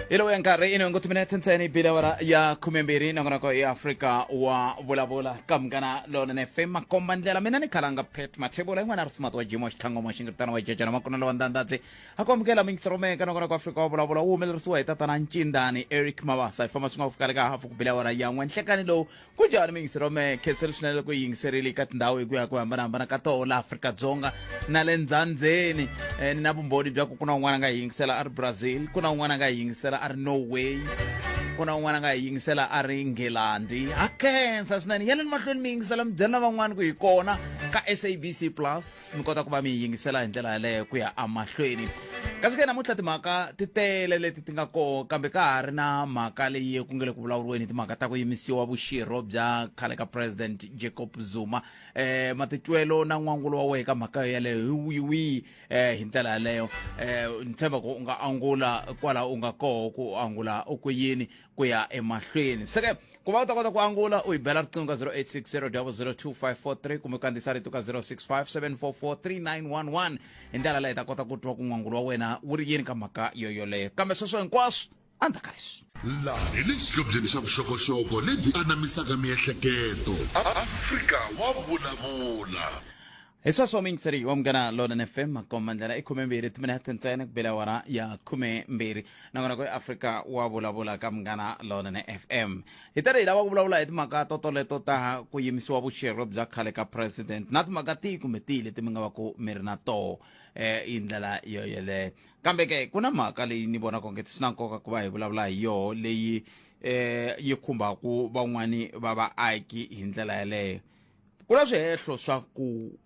Hi lowu ya nkarhi i nhungu timinete ntsena yi bile awara ya khumembirhi nongonoko ya Afrika wa vulavula ka Munghana Lonene FM makomba ndlela. Mina ni khalanga Pat Mathebula yin'wana ri smart wa Jimo Xitlhangomo xingiritana wa Jejana Makunelo wa Ndandadzi a ku amukela miyingisero meka nongonoko wa Afrika wa vulavula wu humelerisiwa hi tatana Ncindani Eric Mabasa hi famba swi nga fika le ka hafu ku bile awara ya n'we nhlekani lowu. Kunjhani miyingisero me khenseli swinene loko yi yingiserile ka tindhawu hi ku ya ku hambanahambana ka toho la Afrika-Dzonga na le ndzandzeni. Ni na vumbhoni bya ku ku na un'wana a nga hi yingisela a ri Brazil, ku na un'wana a nga hi yingisela a ri Norway, ku na un'wana a nga hi yingisela a ri Nghilandhi. Ha khensa swinene, yaleni mahlweni mi yingisela mi byela na van'wana ku hi kona ka SABC Plus mi kota ku va mi yi yingisela hi ndlela yaleyo ku ya emahlweni. Kasi ke namuntlha timhaka ti tele leti ti nga koho, kambe ka ha ri na mhaka leyi ku nge le ku vulavuriweni hi timhaka ta ku yimisiwa vuxirho bya khale ka President Jacob Zuma. Matitwelo na n'wangulo wa wehe ka mhaka yaleyo hi wihi hi ndlela yaleyo? Ni tshemba ku u nga angula kwala u nga koho ku u angula u ku yini ku ya emahlweni. Se ke ku va u ta kota ku angula u hi bela riqingho ka 0860 002543 kumbe u kandziyisa rito ka 065 744 3911. Hi ndlela leyi hi ta kota ku twa ku n'wangulo wa wena wu ri yini ka mhaka yoyoleyo. Kambe sweswo hinkwaswo endzhaku ka leswi. Laha hi le xihlobyeni xa vuxokoxoko lebyi anamisaka miehleketo. Afrika wa vulavula. Hi sweswo muyingiseri wa Munghana Lonene FM makomba ndlela i khumembirhi timinete ntsena ku bela awara ya khumembirhi nakona ku Afrika wa vulavula ka Munghana Lonene FM. Hi tele hi lava ku vulavula hi timhaka totoleto ta ku yimisiwa vuxirho bya khale ka president na timhaka tihi kumbe tihi leti mi nga va ku mi ri na toho hi ndlela yo yeleyo. Kambe ke ku na mhaka leyi ni vonaka onge swi na nkoka ku va hi vulavula hi yoho leyi yi khumbaka van'wani va vaaki hi ndlela yeleyo. Ku na swihehlo swa ku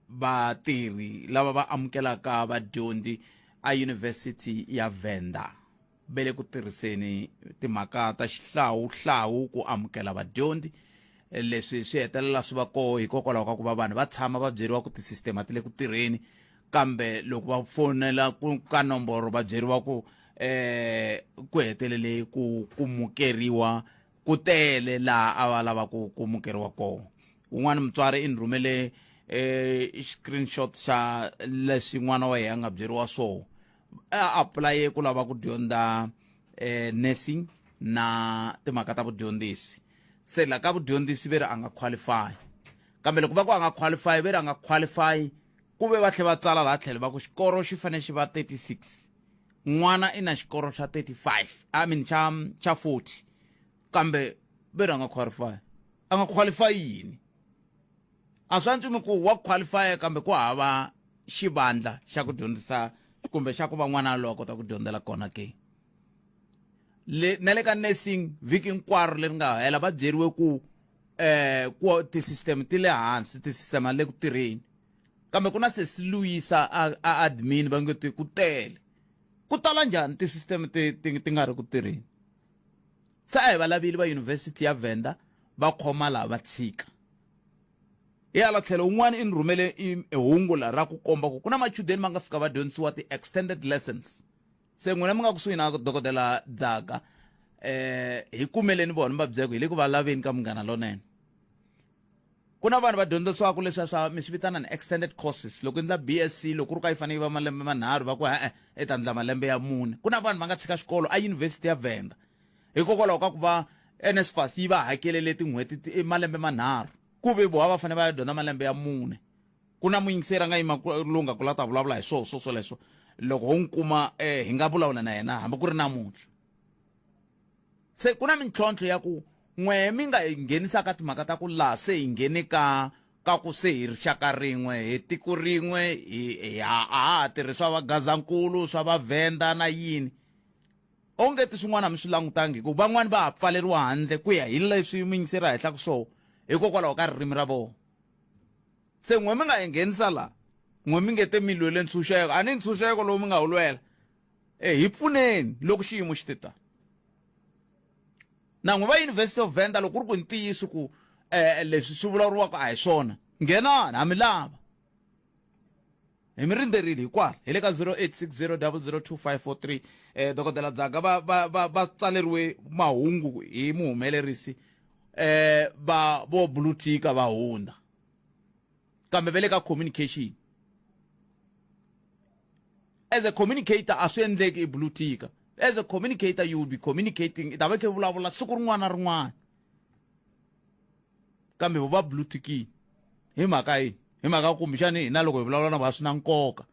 vatirhi lava va amukelaka vadyondzi a University ya Venda ve le ku tirhiseni timhaka ta xihlawuhlawu ku amukela vadyondzi. Leswi swi hetelela swi va koho hikokwalaho ka ku va vanhu va tshama va byeriwa ku tisisitema ti le ku tirheni, kambe loko va fonela ku ka nomboro va byeriwa ku ku hetelele ku kumukeriwa ku tele laha a va lava ku kumukeriwa kona. Un'wana mutswari i ni rhumele screenshot xa leswi n'wana wa yena a nga byeriwa swona. A apulaye ku lava ku dyondza nursing na timhaka ta vudyondzisi. Se la ka vudyondzisi ve ri a nga qualify, kambe loko va ku a nga qualify ve ri a nga qualify ku ve va tlhela va tsala laha tlhelo va ku xikoro xi fanele xi va 36, n'wana i na xikoro xa 35, I mean xa xa 40, kambe ve ri a nga qualify. A nga qualify yini? A swi antswi mi ku wa qualify kambe ku hava xivandla xa ku dyondzisa kumbe xa ku va n'wana loyi a kota ku dyondzela kona ke? Le na le ka nursing vhiki hinkwaro leri nga hela va byeriwe ku ku ti-system ti le hansi, ti-system a le ku tirheni, kambe ku na sesi Luyisa a admin va nge ti ku tele. Ku tala njhani ti-system ti ti ti nga ri ku tirheni? Se a hi va lavile va University ya Venda va khoma laha va tshika. Hi hala tlhelo un'wana i ni rhumele hungu la ra ku komba ku ku na machudeni ma nga fika va dyondzisiwa ti-extended lessons. Se n'wina mi nga kusuhi na dokodela Dzaga hi kumeleni vona mi va byela ku hi le ku va laveni ka Munghana Lonene. Ku na vanhu va dyondzisiwaka leswiya swa mi swi vitana ni extended courses. Loko endla BSc loko ku ri ka yi fanele yi va malembe manharhu va ku e-e i ta endla malembe ya mune. Ku na vanhu va nga tshika xikolo a University ya Venda hikokwalaho ka ku va NSFAS yi va hakelele tin'hweti malembe manharhu ku ve voho a va fanele va ya dyondza malembe ya mune. Ku na muyingiseri a nga yima lowu nga ku la ta vulavula hi swoho swo swoleswo loko ho n'wi kuma hi nga vulavula na yena hambi ku ri namuntlha. Se ku na mintlhontlho ya ku n'wehe mi nga hi nghenisa ka timhaka ta ku laha se hi nghene ka ka ku se hi rixaka rin'we, hi tiko rin'we, hi hi a ha ha tirhi swa va Gazankulu, swa va Venda na yini. Onge ti swin'wana a mi swi langutangi hikuva van'wani va ha pfaleriwa handle ku ya hi leswi muyingiseri a hehlaka swona hikokwalaho ka ririmi ra vona. Se n'we mi nga hi nghenisa laha, n'we mi nge te mi lwele ntshunxeko, a ni ntshunxeko lowu mi nga wu lwela. Hi pfuneni loko xiyimo xi te tani. Na n'we va University of Venda loko ku ri ku ntiyiso ku leswi swi vulavuriwaka a hi swona, nghenani ha mi lava. Hi mi rindzerile hikwala hi le ka 0860002543. Dokodela Dzaga va va va va tsaleriwe mahungu hi muhumelerisi va vo blue ticker va hundza, kambe va le ka communication. As a communicator a swi endleki i blue ticker. As a communicator you will be communicating, i ta va khe vulavula siku rin'wana na rin'wana, kambe vo va blue tickini hi mhaka yini? Hi mhaka kumbexani hina loko hi vulavula na va swi na nkoka,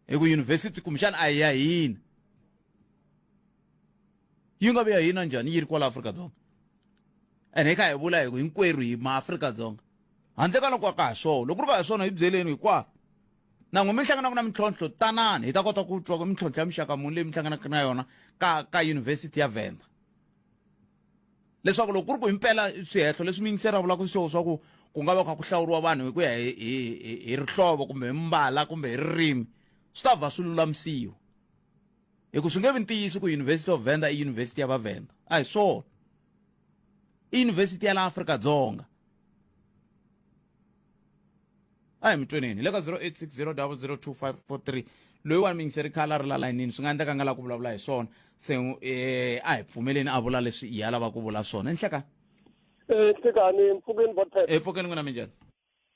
hi ku university kumbexani a hi ya hina. Yi nga vi ya hina njhani yi ri kwala Afrika-Dzonga? Ene hi kha hi vula hi ku hinkwerhu hi maAfrika-Dzonga, handle ka loko ka ha swona. Loko ku ri ka ha swona, hi byeleni hikwalo. Na n'we mi hlanganaka na mintlhontlho, tanani hi ta kota ku twa mintlhontlho ya mixaka muni leyi mi hlanganaka na yona ka University ya Venda, leswaku loko ku ri ku himpela swihehlo leswi miyingiseri a vulaka swona swa ku ku nga va kha ku hlawuriwa vanhu hi ku ya hi rihlovo kumbe hi mbala kumbe hi ririmi, swi ta va swi lulamisiwa. Hi ku swi nge vi ntiyiso ku University of Venda i university ya Vavenda, a hi swona, i university ya la Afrika-Dzonga. A hi mi tweneni hi le ka 0860002543. Loyiwani miyingiseri khale a ri la layinini, swi nga endleka a nga lavi ku vulavula hi swona, se a hi pfumeleni a vula leswi hi a lava ku vula swona. Nhlekani. Nhlekani, mpfukeni botpet. Mpfukeni n'wina, minjhani?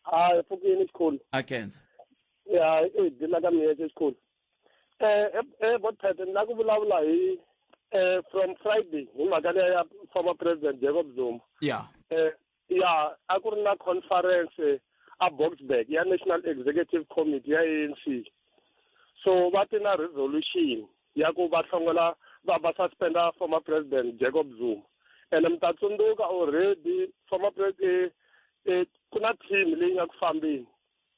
Hayi, mpfukeni xikhulu. A khensa. Ya, i dila ka miyexe xikhulu. Botpet, ni lava ku vulavula hi from Friday hi mhaka leya ya former president Jacob Zuma. Ya, a ku ri na conference a Boksburg ya National Executive Committee ya ANC. So va ti na resolution ya ku va hlongola, va suspenda former president Jacob Zuma. Ene mi ta tsundzuka already former president, ku na team leyi nga ku fambeni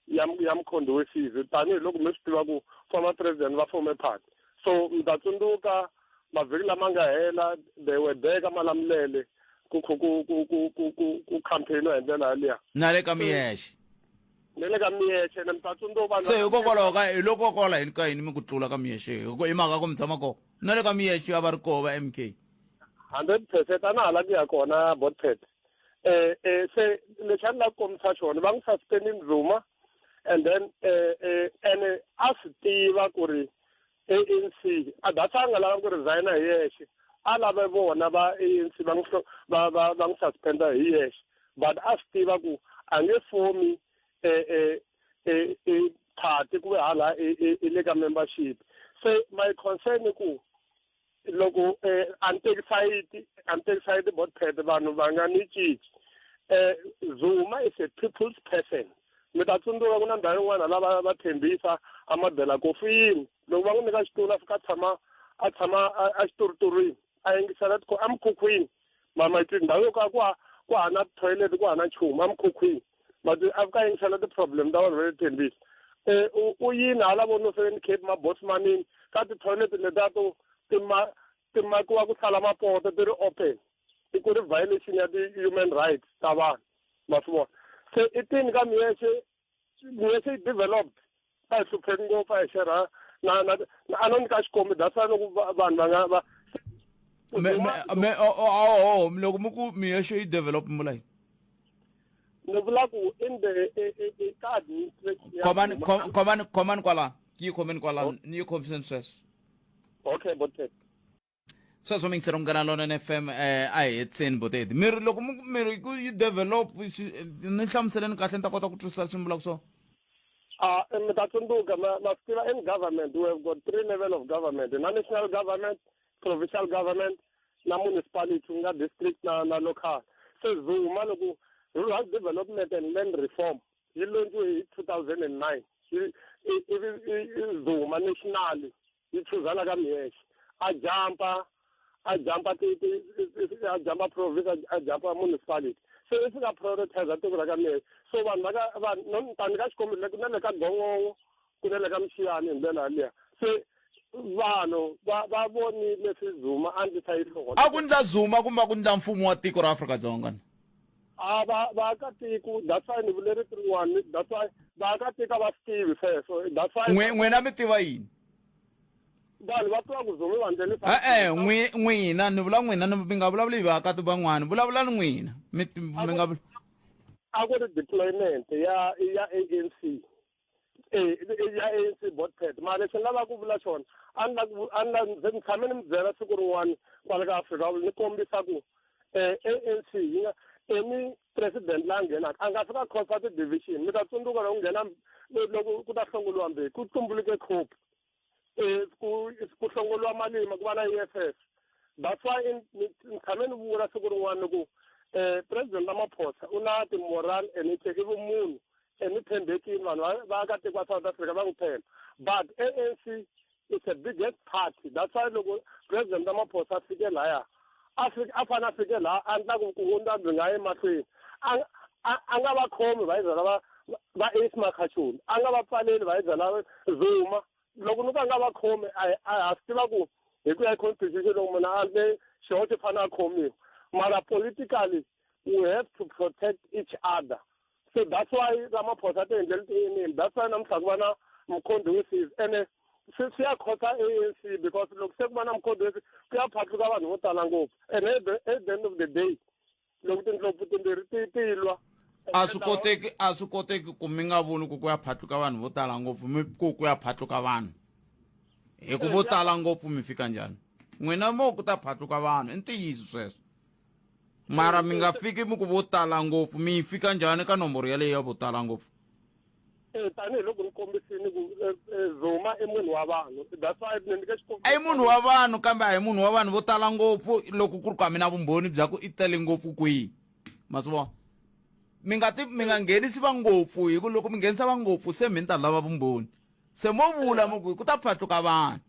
ya Mkhonto weSizwe, tanihiloko mi swi tiva ku former president va fome party. So mi ta tsundzuka mavhiki lama nga hela they were there ka Malamulele ku ku ku ku ku ku ku ku campaign hi ndlela yaliya. Na le ka Miyexe. Na le ka Miyexe, na mi ta tsundzuka vanhu. Se hikokwalaho ka hi loko kwala yini ka yini mi ku tlula ka Miyexe, hi mhaka ku mi tshama kona na le ka Miyexe a va ri koho va MK. 100%, a na ha la ku ya kona Botpet. Se lexi a ni lava ku kombisa xona, va n'wi suspendini Zuma, and then ene a swi tiva ku ri ANC a that's a nga lava ku resigna hi yexe, a lave vona va ANC va n'wi va va va n'wi suspenda hi yexe, but a swi tiva ku a nge fomi party ku ve hala i le ka membership. Se my concern i ku loko a ni teki sayiti, a ni teki sayiti Botpet, vanhu va nga ni cinci. Zuma is a people's person. Mi ta tsundzuka ku na ndhawu yin'wana lava va tshembisa a mabela kofini, loko va n'wi nyika xitulu a fika tshama, a tshama a xituruturwini, a yingisela emikhukhwini. Mama ti ndhawu yo ka ku hana toilet, ku hana nchumu emikhukhwini, but a fika yingisela ti-problem ta vanhu va le Tembisa. U yini hala vo Northern Cape, mabosmanini, ka ti-toilet letiya to ti makiwa ku sala mapoto ti ri open, i ku ri violation ya ti-human rights ta vanhu, ma swi vona. Se i tini ka Miyexe, Miyexe yi developed, a hi hlupheki ngopfu, a hi xerha na na a no nyika xikombi. That's why loko vanhu va nga va Me o loko mi ku Miyexe yi develop, mi vula yini? Ni vula ku in the ka administration. Khomani, khomani, khomani kwalano, yi khomeni kwalano, ni yi khomiseni sweswo. Okay, Botpet. Sweswo mingisero Munghana Lonene FM. A hi hetiseni Botedi. Mi ri loko mi ri ku yi develop, ni hlamuseleni kahle ni ta kota ku twisisa leswi mi vulaka swona. Ah, mi ta tsundzuka, ma swi tiva, in government we have got three level of government: na national government, provincial government na municipality, ku nga district na local. Se Zuma loko Rural Development and Land Reform yi lontsiwe hi 2009, ivi Zuma nationally yi chuzana ka Miyexe, a jampa, a jampa ti ti a jampa province, a jampa municipality. Se i fika prioritize tiko ra ka Miyexe. So vanhu va ka vanhu tani ka xikombiso, ku na le ka Gongongo, ku na le ka Mixiyani, hi ndlela yaliya. Se vanhu va vonile leswi Zuma a ndlisa yi swona. A ku ndla Zuma kumbe a ku ndla mfumo wa tiko ra Afrika-Dzonga? A va vaakatiko, that's why ni vule rito rin'wana, that's why vaakatiko a va swi tivi sweswo, that's why. N'wina mi tiva yini? Vanhu va tiva ku Zuma va ndlele. E-e, n'wina, ni vula n'wina, mi nga vulavuli hi vaakati van'wana, vulavulani n'wina, mi nga A ku ri deployment ya ANC, ya ANC Botpet. Mara lexi ni lavaka ku vula xona, a ni la ku a ni la ni tshame ni mi byela siku rin'wana kwale ka Afrika, ni kombisa ku ANC yi nga any president la nghenaka a nga fika cause ti-division. Mi ta tsundzuka loko nghena, loko ku ta hlongoliwa Mbeki, ku tumbuluke COPE. Ku hlongoliwa Malema ku va na EFF. That's why ni tshame ni vula siku rin'wana ni ku President Ramaphosa u na ti-moral and i vumunhu and ni tshembekile, vanhu va ka tiko va South Africa va n'wi tshemba, but ANC is the biggest party. That's why loko President Ramaphosa a fike laya, a fike a fanele a fike laha a endla ku vundzwa byi nga yi mahlweni, a nga va khomi va va va Ace Magashule, a nga va pfaleli va lava Zuma. Loko ni ku a nga va khomi, a ha swi tiva ku hi ku ya hi constitution loko munhu a endle xihoxo fanele a khomiwa, mara politically we have to protect each other. So that's why Ramaphosa ti endleli ti-enemy. That's why namuntlha ku va na Mkhonto weSizwe, ene swi ya khosa ANC because loko se ku va na Mkhonto weSizwe ku ya phatluka vanhu vo tala ngopfu, and at the end of the day loko tindlopfu timbirhi ti lwa. A swi koteki ku mi nga voni ku ya phatluka vanhu vo tala ngopfu, mi ku ya phatluka vanhu hi ku vo tala ngopfu, mi fika njhani n'wina mo ku ta phatluka vanhu? I ntiyiso sweswo, mara mi nga fiki mi ku vo tala ngopfu. Mi fika njhani ka nomboro yaleyo ya vo tala ngopfu? Tanihiloko ni kombisini ku Zuma i munhu wa vanhu, that's why ni nyike xikombiso. I munhu wa vanhu, kambe a hi munhu wa vanhu vo tala ngopfu. Loko ku ri ku a mi na vumbhoni bya ku i tele ngopfu kwihi, ma swi vona, mi nga ti mi nga nghenisi va ngopfu, hi ku loko mi nghenisa va ngopfu se mi ni ta lava vumbhoni. Se mo vula mi ku ta phatluka vanhu.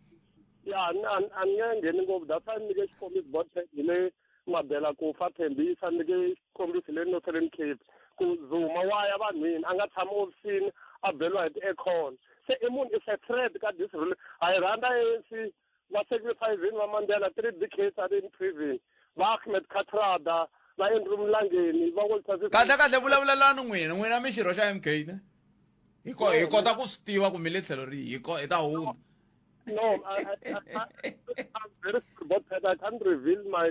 Ya, a ni nge ngheni ngopfu. That's why ni nyike xikombiso bot hi le Mabela ku fa Thembisa, ni nyike xikombiso le Northern Cape ku Zuma wa ya vanhwini, a nga tshami ofisini a beliwa hi ti-aircon. Se i munhu is a threat ka this rule. A hi rhandza ANC, va sacrificing va Mandela 3 decades a ri in prison, va Ahmed Kathrada, va Andrew Mlangeni, va Walter. Kahle kahle, vulavulelani n'wina mi xirho xa MK ne? Hi kota ku swi tiva ku mi le tlhelo rihi, hi ta hundza. No, I'm very sorry, but I can't reveal my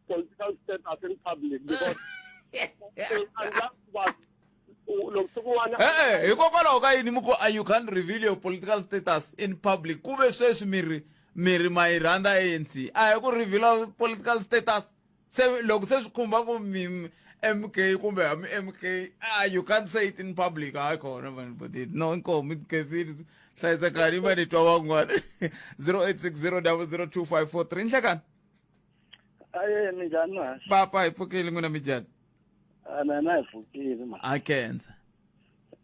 political status in public because loko siku un'wana. E-e, hikokwalaho ka yini mi ku you can't reveal your political status in public, ku ve sweswi mi ri ma yi rhandza ANC? A hi ku reveal political status. Se loko se swi khumba ku mi MK kumbe a mi MK, you can't say it in public. Hayi khona vanhu, but it no, inkomu khensini, hlayisekani ma ni twa van'wana. 0860 00 2543, nhlekani. Aye, minjhani mhasi? Papa, hi pfukile, n'wina minjhani? A na hi pfukile ma. A khensa.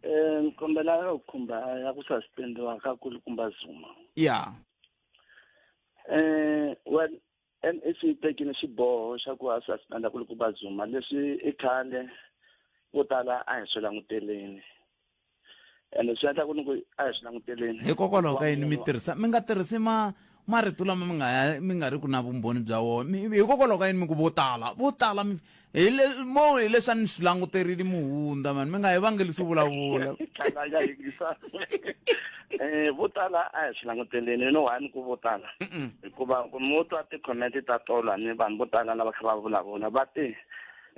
Ni kombela ku khumba ya ku suspendiwa ka kulukumba Zuma. Well, NEC yi tekile xiboho xa ku a suspenda kulukumba Zuma, leswi i khale vo tala a hi swi languteleni, ende swi endla ku ni ku a hi swi languteleni. Hikokwalaho ka yini mi tirhisa, mi nga tirhisi ma marito lama mi nga ri ku na vumbhoni bya wona? Hikokwalaho ka yini mi ku vo tala, vo tala? Mi hi le mo hi leswi a ni swi languterile muhunda mani, mi nga hi vangeli swi vulavula. Khalanga yingisa, vo tala a hi swi languteleni. No, why ni ku vo tala? Hikuva ku mo twa ti-comment ta tolo ni vanhu vo tala lava kha va vulavula va ti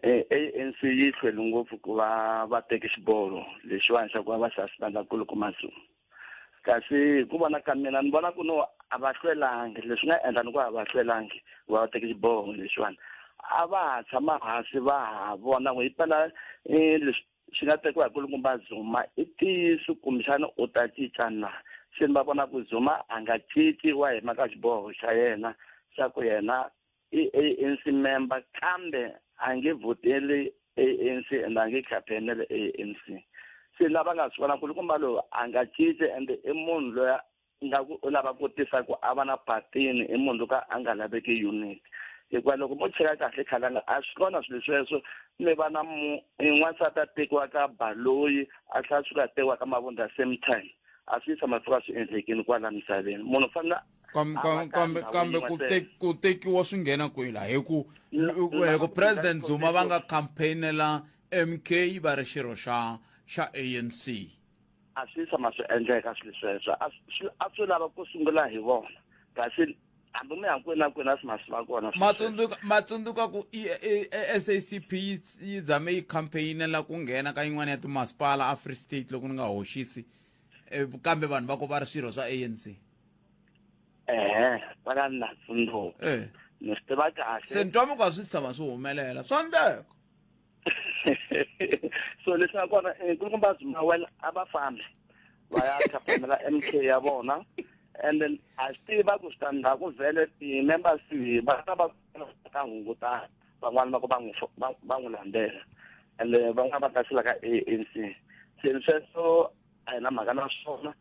ANC yi hlweli ngopfu ku va va teke xiboho lexiwani xa ku va va suspenda kulukumba Zuma. Kasi hi ku vona ka mina, ni vona ku no a va hlwelangi. Leswi nga endla ni ku a va hlwelangi ku va va teke xiboho lexiwani, a va ha tshama hansi va ha vona ku hi pela leswi swi nga tekiwa hi kulukumba Zuma i ntiyiso kumbexana u ta cinca na. Se ni va vona ku Zuma a nga cinci, wa hima ka xiboho xa yena xa ku yena i ANC member, kambe a nge vhoteli ANC and a nge campaignele ANC. Se lava nga swi vona kulukumba lowu a nga cinci, ende i munhu loyi nga ku u lava ku tisa ku a va na patini, i munhu loyi a nga laveki unity, hikuva loko mo cheka kahle khalanga a swi kona swilo sweswo. Mi va na mu n'wansati a tekiwa ka Baloyi, a tlhela a suka a tekiwa ka Mavundla same time, a swi tshama fika swi endlekini kwala misaveni. Munhu u fanele Kambe ku tekiwa swi nghena kwihi laha? Hi ku President Zuma va nga campaignela MK va ri xirho xa ANC. A swi tshama swi endleka swilo sweswo. A swi lava ku sungula hi vona, kasi hambi mi ya kwini na kwini a swi ma swi va kona. Matsundzuka ku SACP yi zame yi campaignela ku nghena ka yin'wana ya timasipala a Free State, loko ni nga hoxisi, kambe vanhu va ko va ri swirho swa ANC. Ehe, va na tsundzuka. Ni swi tiva kahle. Se ni twa mi ku a swi tshama swi humelela, swa ndleka. So leswi nga kona, kulukumba Zuma, well, a va fambi va ya campaignela MK ya vona. And then ha swi tiva ku switandzhaku vhele ti-members va ta va ta hungutana, van'wani va ku va n'wi va n'wi landzela, and van'wani va ta sila ka ANC. Se sweswo a hi na mhaka na swona.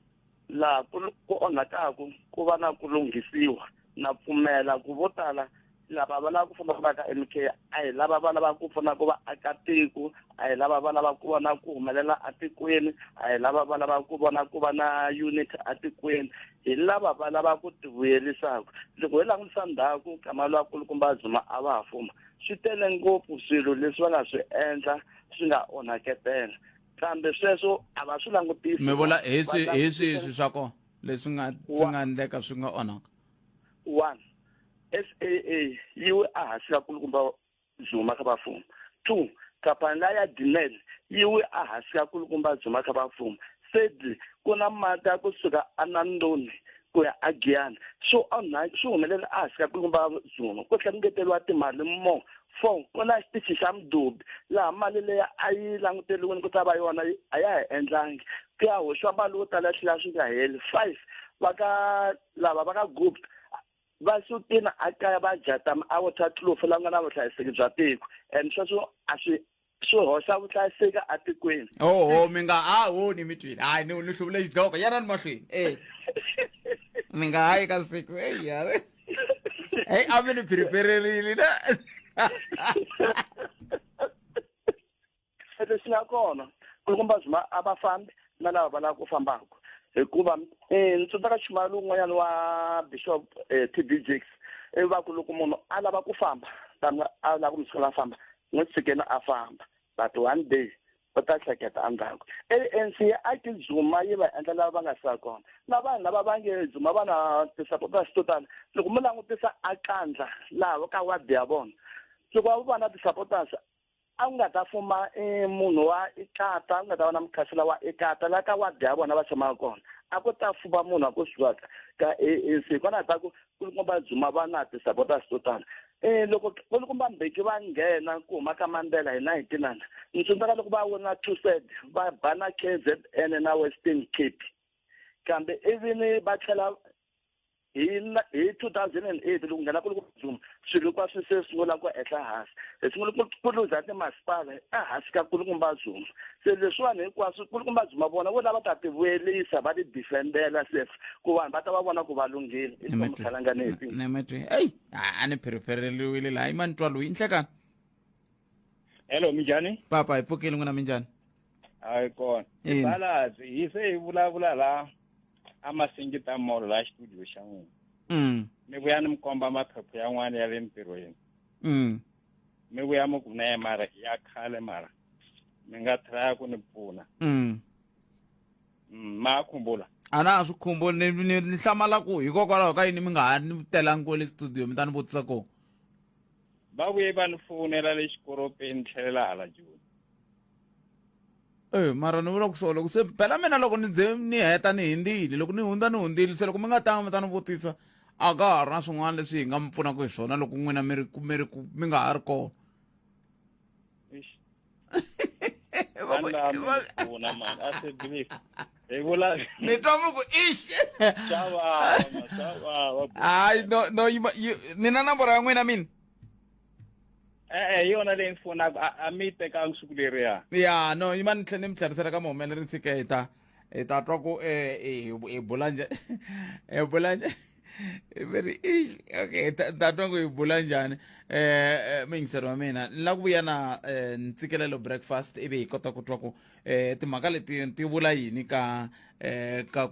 Laha ku ku onhakaku ku va na ku lunghisiwa. Na pfumela ku vo tala lava va lava ku famba va ka MK a hi lava va lava ku pfuna ku va aka tiko, a hi lava va lava ku vona ku humelela atikweni, a hi lava va lava ku vona ku va na unity atikweni, hi lava va lava ku tivuyerisaka. Loko hi langutisa ndzhaku nkama luwa kulukumba Zuma a va ha fuma, swi tele ngopfu swilo leswi va nga swi endla swi nga onhaketela, kambe sweswo a va swi langutisi. Mi vula hi swi hi swihi swi swa kona leswi nga swi nga endleka swi nga onhaka? One, SAA yi we ehansi ka kulukumba Zuma kha va fuma. Two, khampani liya ya Denel yi we ehansi ka kulukumba Zuma kha va fuma. Thirdly, ku na mati ya kusuka eNandoni ku ya aGiyani, swi onha swi humelela ehansi ka kulukumba Zuma, ku tlhela ku ngeteriwa timali more. Four, ku na xitichi xa Mdubi laha mali leyi a yi languteriwile ku ta va yona a ya ha endlangi, ku ya hoxiwa mali yo tala tlhela swi nga heli. Five, va ka lava va ka Gupta va sukile a kaya va jatama a Waterkloof la nga na vuhlayiseki bya tiko, and sweswo a swi swi hoxa vuhlayiseki atikweni. Oho, mi nga ha ho ni mi twile. Hayi, ni ni hluvule xidloko, yanani mahlweni. E mi nga hayi ka 6. Eyi ya, hey, a mi ni phiriphererile na. Lexi nga kona, kulukumba Zuma a va fambi na lava va lava ku fambaka, hikuva ni tsundzuka nchumayelo wun'wanyana wa Bishop TD Jakes, i va ku loko munhu a lava ku famba, tani a lava ku mi tshikela a famba, n'wi tshikeni a famba, but one day u ta hleketa endzhaku. ANC a ki Zuma yi va endla lava va nga siya kona, na vanhu lava va nge Zuma va na ti-supporters to tala. Loko mi langutisa a kandla laha ka ward ya vona, loko va va na ti-supporters, a ku nga ta fuma munhu wa Ikata, a ku nga ta va na mukhansela wa Ikata la ka ward ya vona va tshamaka kona, a ku ta fuma munhu wa kusuka ka ANC. Hikwalaho ta ku kulukumba Zuma va na ti-supporters to tala. Loko kulukumba Mbeki va nghena ku huma ka Mandela hi 1990, ni tsundzuka loko va wina two third va ba na KZN na Western Cape, kambe ivi ni va tlhela hi hi 2008 loko nghena ku Zuma, swilo hinkwaswo se sungula ku ehla hansi, hi sungula ku luza timasipala ehansi ka kulukumba Zuma. Se leswiwani hinkwaswo kulukumba Zuma vona vo lava ta ti vuyelisa va ti defendela se ku vanhu va ta va vona ku va lunghile. I mukhalangane. Nemetwe, eyi, a ni phiriphereliwile laha. I mani twa loyi nhlekani? Hello, minjhani? Papa, hi pfukile, n'wina minjhani? Hayi, kona. Balazi hi se hi vulavula la a Masingita Mall, la studio xa n'wina. Mi vuya ni mi komba maphepha yan'wana ya le ntirhweni. Mi vuya mi ku ne mara ya khale, mara mi nga traya ku ni pfuna. Ma khumbula? A na ha swi khumbuli. Ni hlamala ku hikokwalaho ka yini mi nga ha ni telangi kwale studio mi ta ni vutisa kona. Va vuye va ni fonela le xikoropeni, tlhelela hala Joni. Eh, mara ni vula ku so loko se phela mina loko ni ze ni heta ni hindzile, loko ni hundza ni hundzile. Se loko mi nga tanga mi ta ni vutisa, a ka ha ri na swin'wana leswi hi nga mi pfunaka hi swona loko n'wina mi ri mi ri mi nga ha ri kona. Eish. A ni lava mi ni pfuna mani, a se believe. Hi vula Ni twa mi ku ix. Swa vava, ma, swa vava. Hayi, no no, ni na nomboro ya n'wina mina. E-e, hi yona leyi ni fonaka, a mi yi tekangi siku leriya. Ya, no, yima ni tlhela ni mi tlherisela ka muhumelerisi ke, hi ta twa ku hi bula njhani, hi bula njhani very ish. Okay, hi ta twa ku hi bula njhani. Muyingiseri wa mina, ni lava ku vuya na Ntsikelelo Breakfast, ivi hi kota ku twa ku timhaka leti ti vula yini ka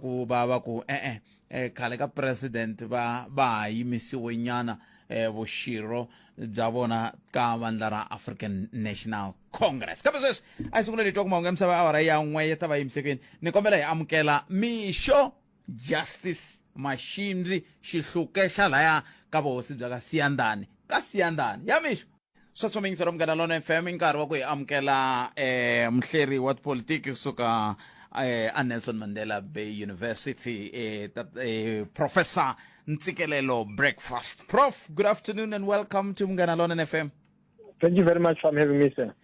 ku va va ku e-e khale ka president va va ha yimisiwe nyana vuxirho bya vona ka vandla ra African National Congress. Kambe sweswi a hi sungule twa ku mahungu ya misava ya awara ya 1 ya ta va yimisekweni. Ni kombela hi amukela Mixo Justice Mashimbyi, xihluke xa laya ka vuhosi bya ka Siyandhani, ka Siyandhani ya mixo. Sweswo miyingiselo Munghana Lona FM, i nkarhi wa ku hi amukela muhleri wa tipolitiki kusuka a Nelson Mandela Bay University, Professor Ntsikelelo Breakfast. Prof, good afternoon and welcome to Munghana Lona FM. Thank you very much for having me, sir.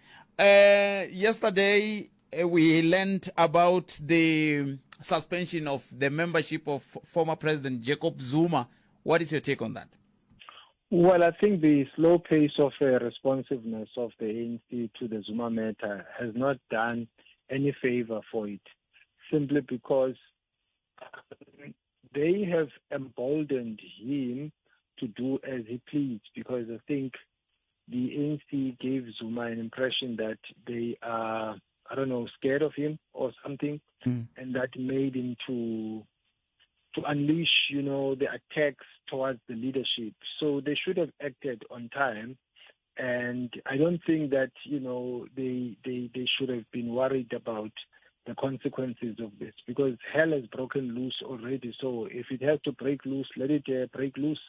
Yesterday we learned about the suspension of the membership of former President Jacob Zuma. What is your take on that? Well, I think the slow pace of responsiveness of the ANC to the Zuma matter has not done any favor for it, simply because they have emboldened him to do as he pleased, because I think the ANC gave Zuma an impression that they are, I don't know, scared of him or something, and that made him to unleash, you know, the attacks towards the leadership. So they should have acted on time. And I don't think that, you know, they should have been worried about the consequences of this, because hell has broken loose already. So if it has to break loose, let it break loose.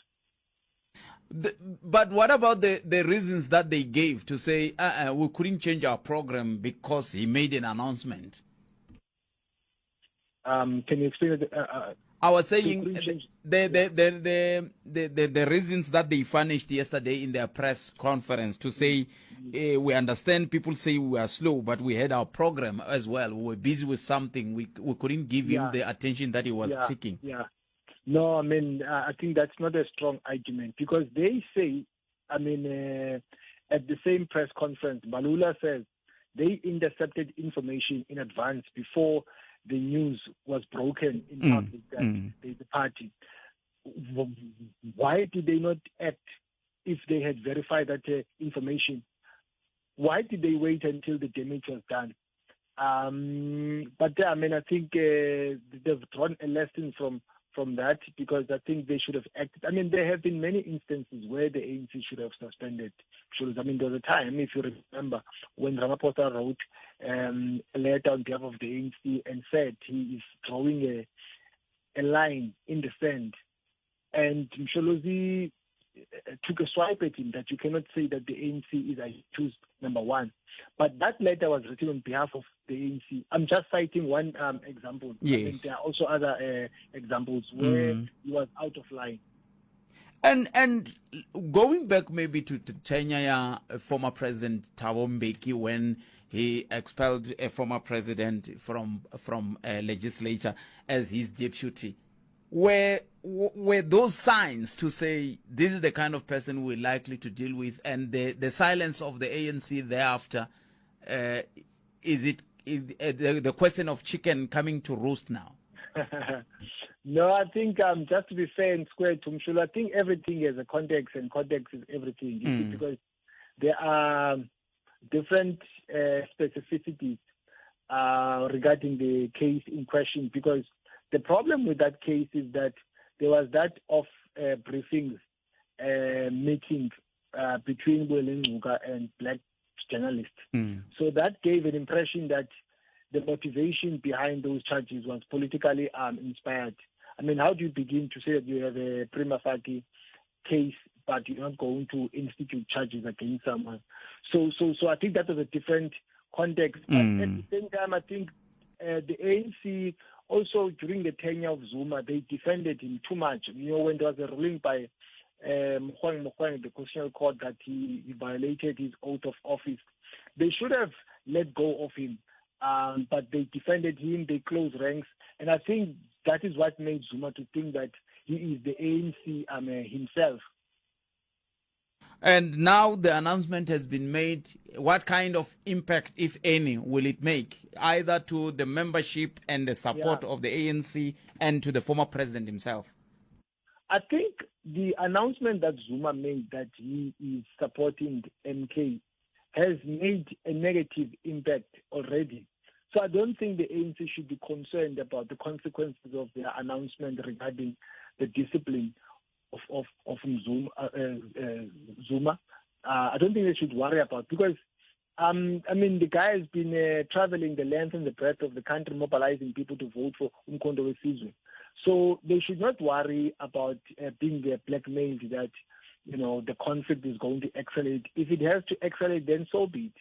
But what about the reasons that they gave to say we couldn't change our program because he made an announcement? Can you explain it? I was saying the reasons that they furnished yesterday in their press conference to say we understand people say we are slow, but we had our program as well. We were busy with something. We couldn't give him the attention that he was seeking. Yeah. No, I mean, I think that's not a strong argument, because they say, I mean, at the same press conference, Mbalula says they intercepted information in advance before the news was broken in public that there's a party. Why did they not act if they had verified that information? Why did they wait until the damage was done? But I mean, I think they've drawn a lesson from that, because I think they should have acted. I mean, there have been many instances where the ANC should have suspended. I mean, there was a time, if you remember, when Ramaphosa wrote a letter on behalf of the ANC and said he is drawing a line in the sand. And Msholozi took a swipe at him that you cannot say that the ANC is accused number one. But that letter was written on behalf of the ANC. I'm just citing one example. Yes. I think there are also other examples where he was out of line. And going back maybe to tenure former President Thabo Mbeki, when he expelled a former president from legislature as his deputy, were those signs to say this is the kind of person we're likely to deal with, and the silence of the ANC thereafter, is it the question of chicken coming to roost now? No, I think just to be fair and square to Msholo, I think everything has a context, and context is everything. You see, because there are different specificities regarding the case in question, because the problem with that case is that there was that off briefings meeting between Mbuyeleni Ngcuka and black journalists. So that gave an impression that the motivation behind those charges was politically inspired. I mean, how do you begin to say that you have a prima facie case, but you're not going to institute charges against someone? So I think that was a different context. But at the same time, I think the ANC also, during the tenure of Zuma, they defended him too much. You know, when there was a ruling by Mogoeng Mogoeng, the Constitutional Court, that he violated his oath of office, they should have let go of him. But they defended him, they closed ranks. And I think that is what made Zuma to think that he is the ANC himself. And now the announcement has been made. What kind of impact, if any, will it make, either to the membership and the support of the ANC and to the former president himself? I think the announcement that Zuma made that he is supporting MK has made a negative impact already. So I don't think the ANC should be concerned about the consequences of their announcement regarding the discipline of Zuma. Zuma. I don't think they should worry about, because, I mean, the guy has been traveling the length and the breadth of the country, mobilizing people to vote for Umkhonto weSizwe. So they should not worry about being blackmailed that, you know, the conflict is going to escalate. If it has to escalate, then so be it.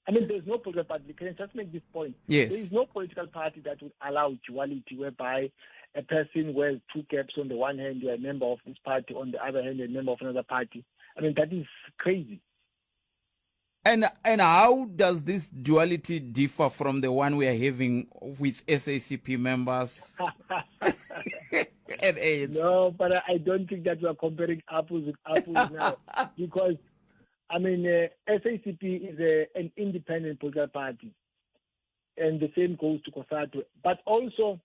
I mean, there's no political party. Can I just make this point? Yes. There is no political party that would allow duality whereby a person wears two caps. On the one hand, you're a member of this party. On the other hand, you're a member of another party. I mean, that is crazy. And how does this duality differ from the one we are having with SACP members and AIDS? No, but I don't think that we are comparing apples with apples now, because I mean, SACP is an independent political party, and the same goes to COSATU. But also,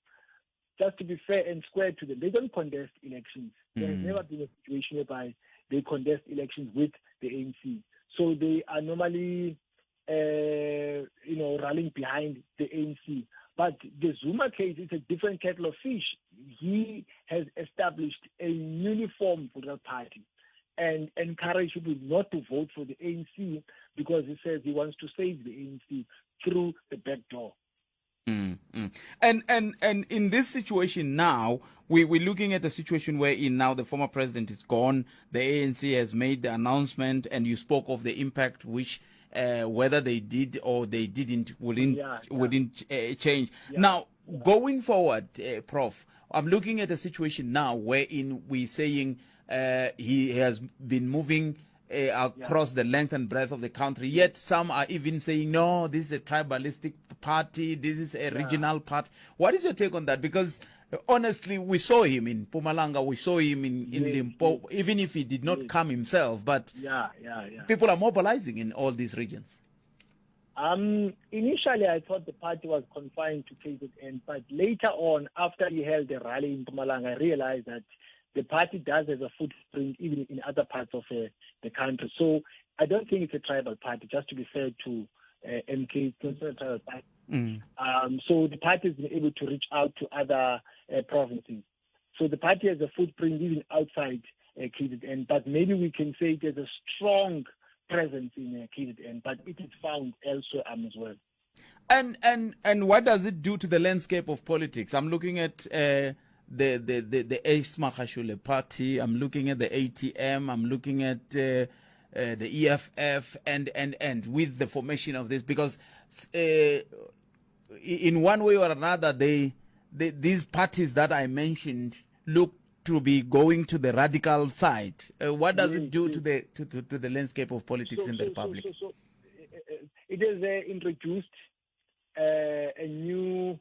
just to be fair and square to them, they don't contest elections. There has never been a situation whereby they contest elections with the ANC. So they are normally, rallying behind the ANC. But the Zuma case is a different kettle of fish. He has established a uniform political party and encouraged people not to vote for the ANC because he says he wants to save the ANC through the back door. And in this situation now, we're looking at a situation wherein now the former president is gone, the ANC has made the announcement, and you spoke of the impact which, whether they did or they didn't, wouldn't change. Now, going forward, Prof, I'm looking at a situation now wherein we're saying he has been moving across the length and breadth of the country. Yet some are even saying, no, this is a tribalistic party, this is a regional party. What is your take on that? Because honestly, we saw him in Mpumalanga, we saw him in Limpopo, even if he did not come himself, but people are mobilizing in all these regions. Initially, I thought the party was confined to KZN, but later on, after he held the rally in Mpumalanga, I realized that the party does have a footprint even in other parts of the country. So I don't think it's a tribal party, just to be fair to MK, it's not a tribal party. So the party has been able to reach out to other provinces. So the party has a footprint even outside KZN, but maybe we can say there's a strong presence in KZN, but it is found elsewhere as well. And what does it do to the landscape of politics? I'm looking at the Ace Magashule party. I'm looking at the ATM. I'm looking at the EFF, and with the formation of this, because in one way or another, these parties that I mentioned look to be going to the radical side. What does it do to the to the landscape of politics in the Republic? It has introduced a new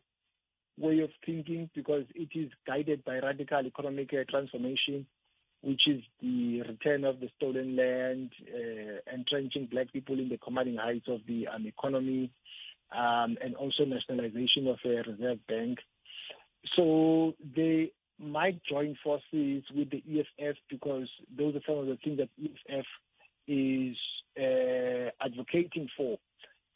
way of thinking, because it is guided by radical economic transformation, which is the return of the stolen land, entrenching black people in the commanding heights of the economy, and also nationalization of a reserve bank. So they might join forces with the EFF, because those are some of the things that EFF is advocating for.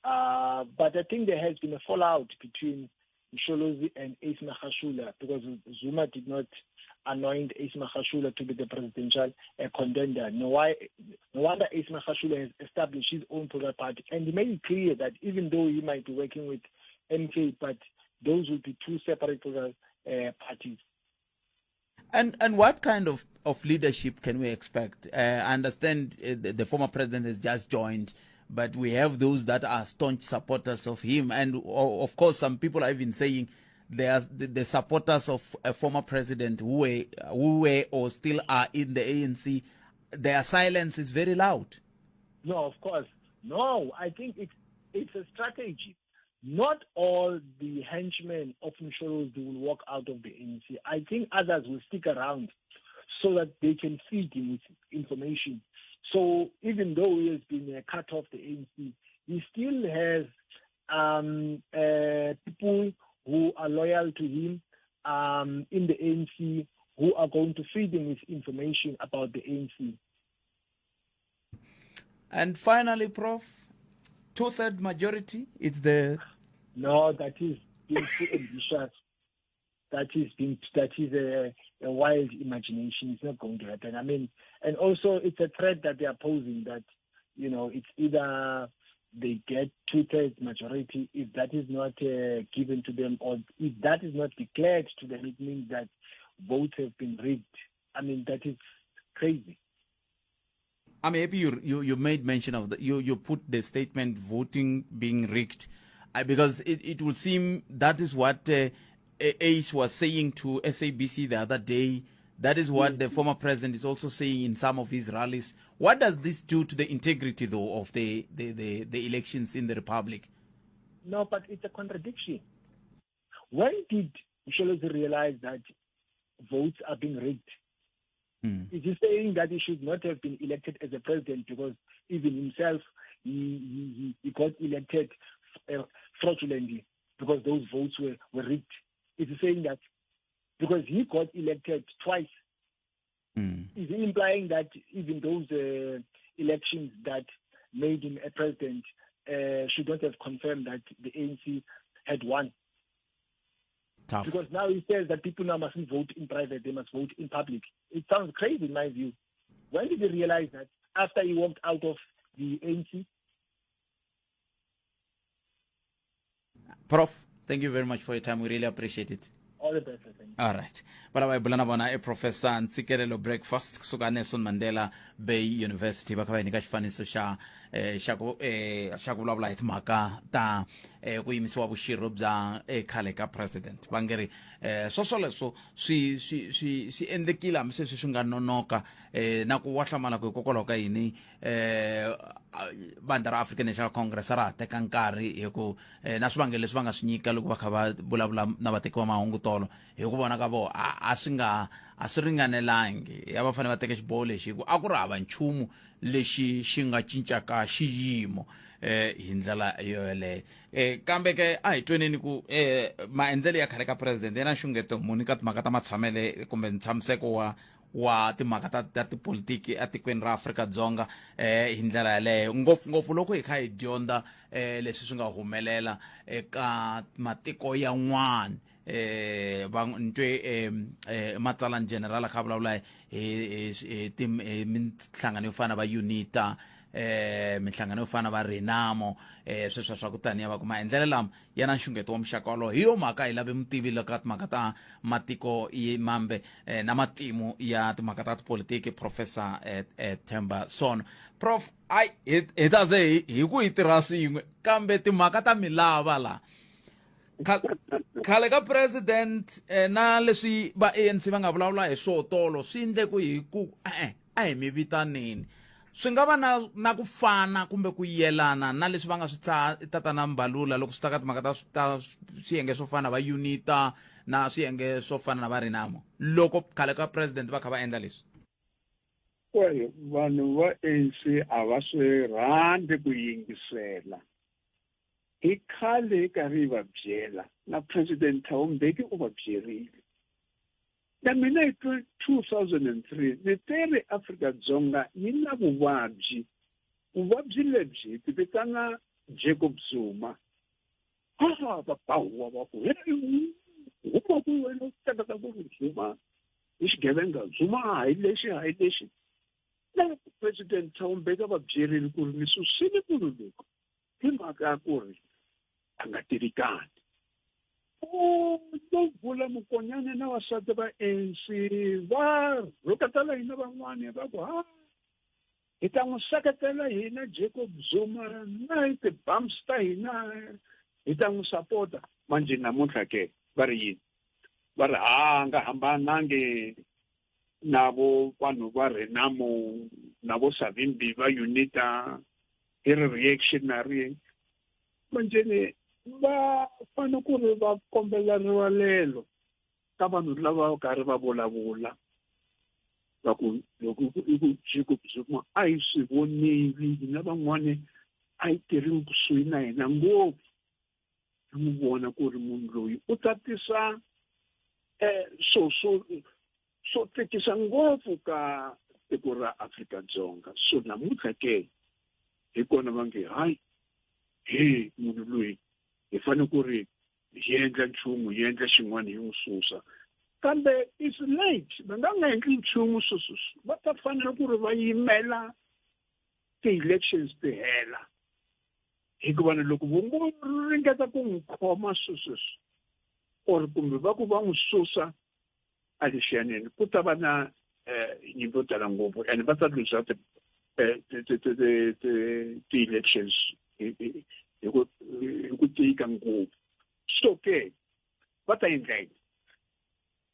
But I think there has been a fallout between Msholozi and Ace Magashule, because Zuma did not anoint Ace Magashule to be the presidential contender. No wonder Ace Magashule has established his own political party. And he made it clear that even though he might be working with MK, but those will be two separate political parties. And what kind of leadership can we expect? I understand the former president has just joined, but we have those that are staunch supporters of him. And, of course, some people are even saying they are the supporters of a former president who were or still are in the ANC. Their silence is very loud. No, of course. No, I think it's a strategy. Not all the henchmen of Msholozi will walk out of the ANC. I think others will stick around so that they can feed him with information. So even though he has been cut off the ANC, he still has people who are loyal to him in the ANC, who are going to feed him with information about the ANC. And finally, Prof, two-third majority, it's the... No, that is being too ambitious. That is a wild imagination. It's not going to happen. I mean, and also it's a threat that they are posing that, you know, it's either they get two-thirds majority. If that is not given to them, or if that is not declared to them, it means that votes have been rigged. I mean, that is crazy. I'm happy you made mention of the, you put the statement voting being rigged, because it would seem that is what Ace was saying to SABC the other day, That is what the former president is also saying in some of his rallies. What does this do to the integrity, though, of the elections in the republic? No, but it's a contradiction. When did Msholozi realize that votes are being rigged? Is he saying that he should not have been elected as a president because even himself, he got elected fraudulently because those votes were rigged? Is he saying that because he got elected twice? Is he implying that even those elections that made him a president should not have confirmed that the ANC had won? Tough. Because now he says that people now mustn't vote in private, they must vote in public. It sounds crazy in my view. When did he realize that? After he walked out of the ANC? Prof, thank you very much for your time. We really appreciate it. All the best. Thank you. All right. Va lava hi bula na vona i Professor Ntsikelelo Breakfast kusuka Nelson Mandela Bay University, va kha va hi nyika xifaniso xa xa ku vulavula hi timhaka ta ku yimisiwa vuxirho bya khale ka president. Va nge ri swoswoleswo swi swi swi swi endlekile hambi sweswi swi nga nonoka, na ku wa hlamala ku hikokwalaho ka yini vandla ra African National Congress ra ha teka nkarhi, hi ku na swivangelo leswi va nga swi nyika loko va kha va vulavula na vateki va mahungu tolo, hi ku vona ka vona a swi nga a swi ringanelangi ya va fanele va teka xiboho lexi, hi ku a ku ri hava nchumu lexi xi nga cincaka xiyimo hi ndlela yoyoleyo. Kambe ke a hi tweneni ku maendlelo ya khale ka president ya na nxungeto muni ka timhaka ta matshamele kumbe ntshamiseko wa timhaka ta tipolitiki etikweni ra Afrika-Dzonga hi ndlela yaleyo, ngopfungopfu loko hi kha hi dyondza leswi swi nga humelela eka matiko yan'wana. Va ntwe matsalani general a kha vulavula hi minhlangano yo fana va UNITA, minhlangano yo fana va Renamo, sweswo swa ku taniya, va ku maendlelo lama ya na nxungeto wa muxaka wolowo. Hi yo mhaka hi lave mutivi loko timhaka ta matiko mambe na matimu ya timhaka ta tipolitiki, Professor Themba Sono. Prof, ai hi ta ze hi ku hi tirha swin'we, kambe timhaka ta milava la khale ka president na leswi va ANC va nga vulavula hi swo tolo swi endle ku hi ku e-e a hi mi vitaneni, swi nga va na ku fana kumbe ku yelana na leswi va nga swi tshaha Tatana Mbalula loko swi ta ka timhaka ta swiyenge swo fana va UNITA na swiyenge swo fana na va Renamo loko khale ka president va kha va endla leswi? Well, vanhu va ANC a va swi rhandzi ku yingisela. Hi khale hi karhi hi va byela, na President Thabo Mbeki u va byerile. Na mina hi 2003 ni teri Afrika-Dzonga yi na vuvabyi. Vuvabyi lebyi hi ti vitana Jacob Zuma. Ha va ba huwa va ku, hey, huma ku wena u hleketa ku ri Zuma i xigevenga, Zuma a hi lexi, a hi lexi. Na President Thabo Mbeki a va byerile ku ri mi susile munhu loyi hi mhaka ya ku ri a nga tivikani. U lo vula Mokonyane na vasati va ANC va rhuketela hina van'wani, va ku ha hi ta n'wi seketela hina Jacob Zuma na hi ti-bumps ta hina hi ta n'wi sapota. Manjhe namuntlha ke va ri yini? Va ri ha nga hambanangi na vo vanhu va Renamo na vo Savimbi va UNITA, hi ri reactionary. Manjheni va fanele ku ri va kombela rivalelo ka vanhu lava va karhi va vulavula va ku loko i ku Jacob Zuma a hi swi vonile hina van'wani, a yi tirhi kusuhi na hina ngopfu, hi n'wi vona ku ri munhu loyi u ta tisa swo tikisa ngopfu ka tiko ra Afrika-Dzonga. So namuntlha ke hi kona va nge hayi, he munhu loyi hi fanele ku ri hi endla nchumu, hi endla xin'wana, hi n'wi susa. Kambe it's late, va nga nga endli nchumu sweswi, va ta fanela ku ri va yimela ti-elections ti hela, hikuva ni loko vo ngo ringeta ku n'wi khoma sweswi or kumbe va ku va n'wi susa a lexiyaneni, ku ta va na nyimpi yo tala ngopfu, and va ta luza ti-elections hi ku tika ngopfu. So ke va ta endla yini?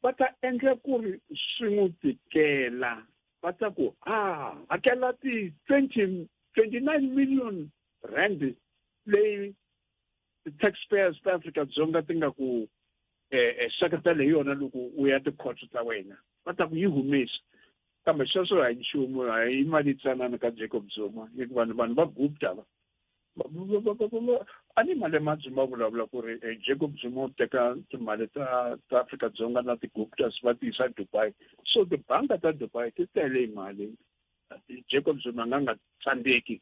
Va ta endla ku ri swi n'wi tikela, va ta ku, A hakela ti 20, 29 million rand leyi ti-taxpayers ta Afrika-Dzonga ti nga ku eh, eh, seketela hi yona loko u ya tikhoto ta wena. Va ta ku yi humesi. Kambe sweswo a hi nchumu, a hi mali tsanana ka Jacob Zuma, hikuva vanhu va Gupta va a ni mali ma Zuma vulavula ku ri eh, Jacob Zuma u teka timali ta ta Afrika-Dzonga na ti-Guptas va ti yisa Dubai. So tibanga ta Dubai ti tele hi mali. Jacob Zuma a nga nga tsandzeki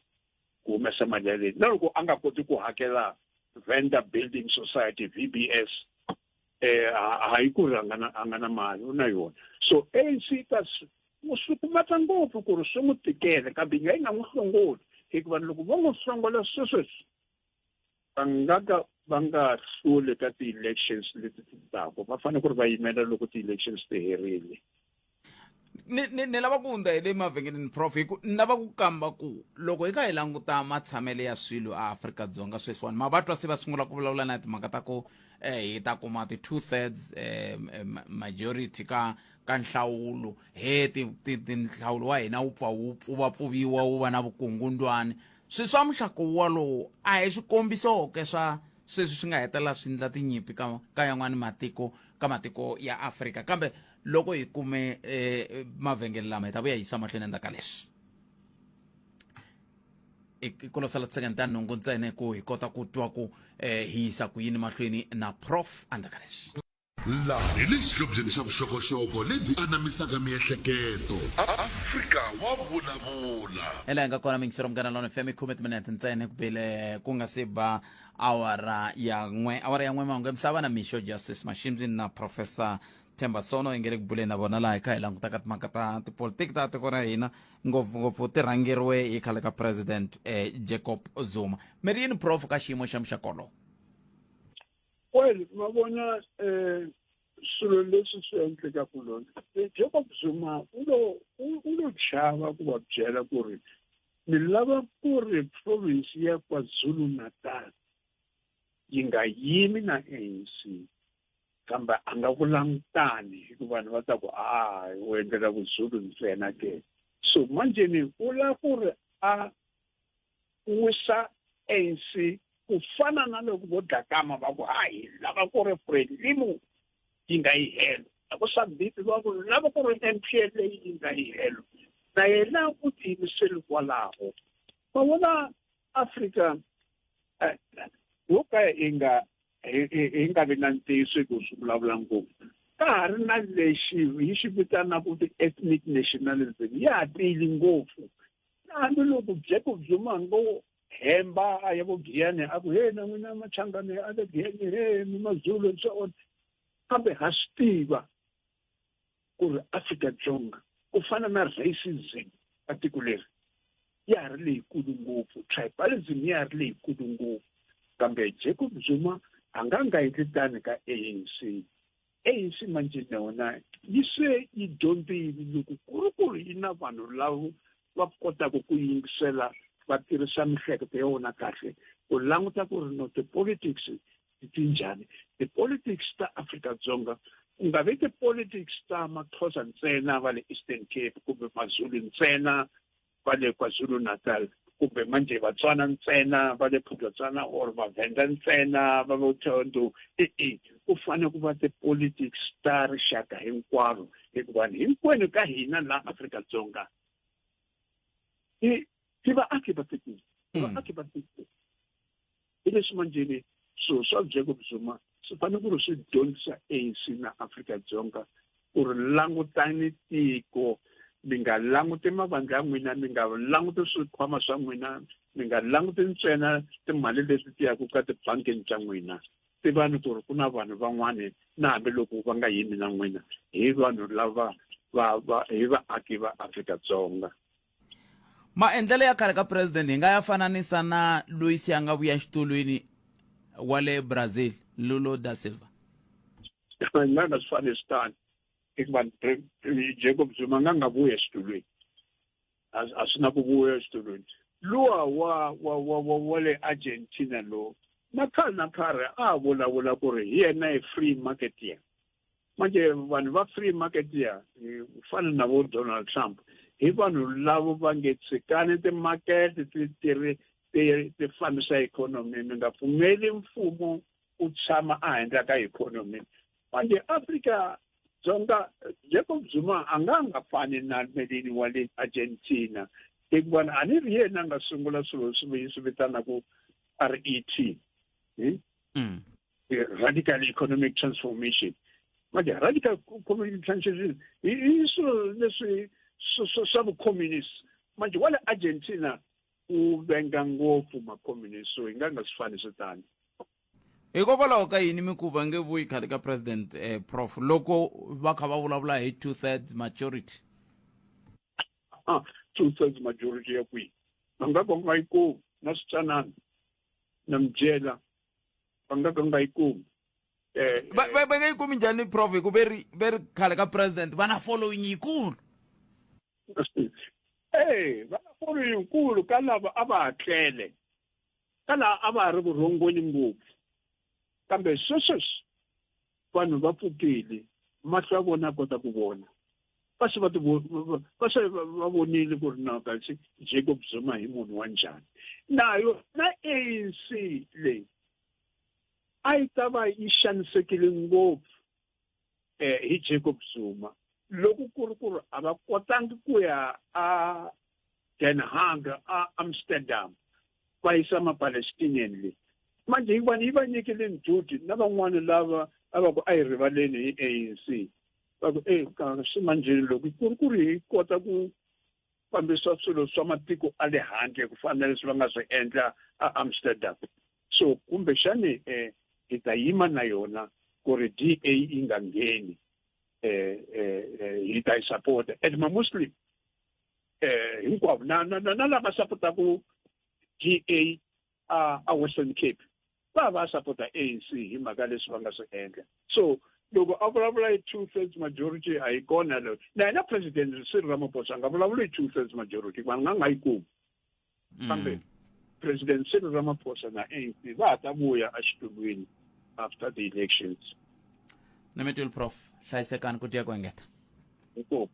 ku humesa mali yaleyo na loko a nga koti ku hakela Venda Building Society VBS eh hayi ku ri a nga na a nga na mali u na yona. So ANC ta n'wi sukumeta ngopfu ku ri swi n'wi tikela, kambe yi nga yi nga n'wi hlongoli, hikuva loko vo n'wi hlongola swesweswi va nga ka va nga hluli ka ti-elections leti ti taka. Va fanele ku ri va yimela loko ti-elections ti herile. Ni ni ni lava ku hundza hi le mavhengeleni, prof, hi ku ni lava ku kamba ku loko hi kha hi languta matshamelo ya swilo a Afrika-Dzonga sweswiwani, ma va twa se va sungula ku vulavula na timhaka ta ku hi ta kuma ti-two thirds majority ka ka nhlawulo, he ti ti ti nhlawulo wa hina wu pfa wu pfuvapfuviwa wu va na vukungundwani. Swi swa muxaka wolowo a hi swikombiso ke swa sweswi swi nga hetelela swi ndla tinyimpi ka ka yan'wani matiko ka matiko ya Afrika. Kambe loko hi kume eh, mavhengele lama hi ta vuya yisa mahlweni endzhaku ka leswi. I ku lo sala tisekende ta nhungu ntsena ku hi kota ku twa ku eh, hi yisa ku yini mahlweni na prof endzhaku ka leswi. Laha hi le xihlobyeni xa vuxokoxoko lebyi anamisaka miehleketo. Afrika wa vulavula. Hi laha hi nga kona miyingisero Munghana Lona FM i khume timinete ntsena ku bile ku nga se ba awara ya n'we, awara ya n'we mahungu ya misava na Mixo Justice Mashimzi na Professor Themba Sono hi nge le ku buleni na vona laha hi kha hi langutaka timhaka ta tipolitiki ta tiko ra hina, ngopfungopfu ti rhangeriwe hi khale ka president eh, Jacob Zuma. Mi ri yini prof ka xiyimo xa muxaka wolowo? Well, ma vona swilo leswi swi endlekaka lona, Jacob Zuma u lo u lo chava ku va byela ku ri ni lava ku ri province ya KwaZulu-Natal yi nga yimi na ANC, kambe a nga vulangi tani hikuva vanhu va ta ku a u endlela vuzulu ntsena ke. So manjeni u lava ku ri a wisa ANC ku fana na loko vo Dlakama va ku a hi lava ku ri Frelimo yi nga yi helo, a ku SABC va ku lava ku ri MPLA yi nga yi helo, na yena u tiyimiseli kwalaho. Ma vona Afrika yo ka yi nga hi nga vi na ntiyiso hi ku swi vulavula ngopfu, ka ha ri na lexi hi xi vitanaka ti-ethnic nationalism ya ha tiyile ngopfu. Hambiloko Jacob Zuma ngo hemba a ya vo Giyani a ku he na n'wina Machangani a le Giyani, he mi Mazulu and so on, kambe ha swi tiva ku ri Afrika-Dzonga ku fana na racism ka tiko leri ya ha ri leyikulu ngopfu, tribalism ya ha ri leyikulu ngopfu. Kambe Jacob Zuma a nga nga endli tani ka ANC. ANC manjhe na yona yi se yi dyondzile loko ku ri ku ri yi na vanhu lava va kotaka ku yingisela va tirhisa mihleketo ya vona kahle ku languta ku ri no ti-politics ti njhani, ti-politics ta Afrika-Dzonga ku nga vi ti-politics ta Maxhosa ntsena va le Eastern Cape kumbe Mazulu ntsena va le KwaZulu-Natal kumbe manje Vatswana ntsena va le Phutwatswana or Vavhenda ntsena va vo Thohoyandou. E-e, ku fanele ku va ti-politics ta rixaka hinkwaro, hikuva hinkwenu ka hina laha Afrika-Dzonga i i vaaki va tiko, i vaaki va tiko. Hi leswi manjheni swilo swa Jacob Zuma swi fanele ku ri swi dyondzisa ANC na Afrika-Dzonga ku ri langutani tiko, mi nga languti mavandla ya n'wina, mi nga languti swikhwama swa n'wina, mi nga languti ntsena timali leti ti yaka ka tibangini ta n'wina. Tivani ku ri ku na vanhu van'wani na hambiloko va nga yimi na n'wina, hi vanhu lava va va hi vaaki va Afrika-Dzonga. Maendlelo ya khale ka president hi nga ya fananisa na loyi se a nga vuya xitulwini wa le Brazil, Lula da Silva. Nga nga swi fanisi tani, hikuva Jacob Zuma nga nga vuya xitulwini, a swi na ku vuya xitulwini. Luwa wa wa wa wa wa le Argentina lo na khale na khale a vulavula ku ri hi yena hi free marketing. Manje vanhu va free market ya ku fana na vo Donald Trump hi vanhu lavo va nge tshikani timakete ti ti ri ti ti fambisa ikhonomi mi nga pfumeli mfumo u tshama a henhla ka ikhonomi manje Afrika Dzonga Jacob Zuma a nga nga fani na Melini wa le Argentina hikuva a ni ri yena a nga sungula swilo leswi swi vitanaku RET hmm? Radical economic transformation manje radical economic transformation i swilo leswi swa vucommunist manje wa le Argentina u venga ngopfu macommunist so hi nga nga swi fani swi tani Hikokwalaho ka yini mi ku va nge vuyi khale ka president eh, prof loko va kha va vulavula hi 2/3 majority? Ah, 2/3 majority ya kwihi? Va nga ka nga yi kumi na switsanana na mi byela va nga ka nga yi kumi. Eh, va va va nga yi kumi njhani prof hi ku ve ri ve ri khale ka president va na following yikulu. Eh, va na following yikulu ka lava a va ha tlele. Ka laha a va ha ri vurhongweni ngopfu. Kambe swesweswi vanhu va pfukile, mahlo ya vona ya kota ku vona. Va se va ti va se va vonile ku ri na kasi Jacob Zuma hi munhu wa njhani. Na yona ANC leyi a yi ta va yi xanisekile ngopfu eh hi Jacob Zuma loko ku ri ku ri a va kotangi ku ya a Den Haag a Amsterdam va yisa ma-Palestinian le manje yi va yi va nyikile ndzhuti na van'wana lava a va ku a yi rivaleni hi ANC va ku e swi manjheni loko ku ri ku ri hi kota ku fambisa swilo swa matiko a le handle ku fana na leswi va nga swi endla a Amsterdam so kumbexani eh hi ta yima na yona ku ri DA yi nga ngheni eh eh hi ta yi support and ma-muslim eh hinkwavo na na na lava sapotaku DA a a Western Cape va va sapota ANC hi mhaka leswi va nga swi endla so loko a vulavula hi 2/3 majority a yi kona leyo na yena president Cyril Ramaphosa a nga vulavuli hi 2/3 majority vanhu nga nga yi kumi kambe president Cyril Ramaphosa na ANC va ha ta vuya exitulwini after the elections. Na mi twile prof hlayisekani ku tiya ku engeta. Inkomu.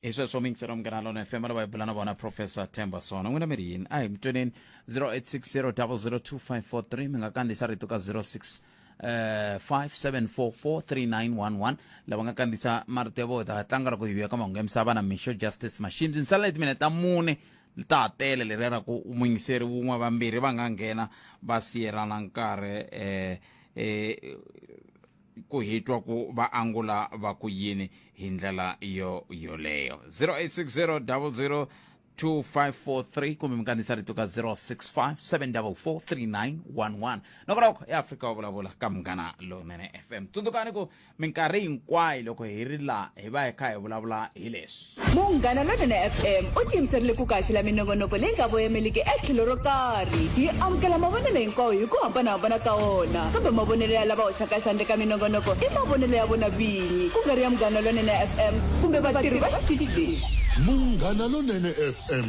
Hi sweswo miyingiselo munghana lona FM lava hi bula na vona Professor Themba Sona n'wina mi ri yini a hi mi tweneni 0860002543 mi nga kandziyisa rito ka 06 57443911 lava nga kandziyisa marito ya vona ta tlanga loko hi vuya ka mahungu ya misava na Mixo Justice Mashimzi ni sala hi timinete ta mune ta ha tele leriya ra ku muyingiseri wun'we vambirhi va nga nghena va siyelana nkarhi eh eh ku hi twa ku va angula va ku yini hi ndlela yo yoleyo 0860 00 2543 kumbe mi kandziyisa rito ka 065 744 3911 nokoloko eAfrika wa vulavula ka Munghana Lonene FM tsundzukani ku minkarhi hinkwayo loko hi ri la hi va hi kha hi vulavula hi leswi. Munghana Lonene FM u tiyimiserile ku kaxela minongonoko leyi nga voyemeliki etlhelo ro karhi. Hi amukela mavonelo hinkwawo hi ku hambana-hambana ka wona, kambe mavonelo ya lava hoxaka xandla eka minongonoko i mavonelo ya vona vinyi, ku nga ri ya Munghana Lonene FM kumbe vatirhi va xitichi lexi. Munghana Lonene FM,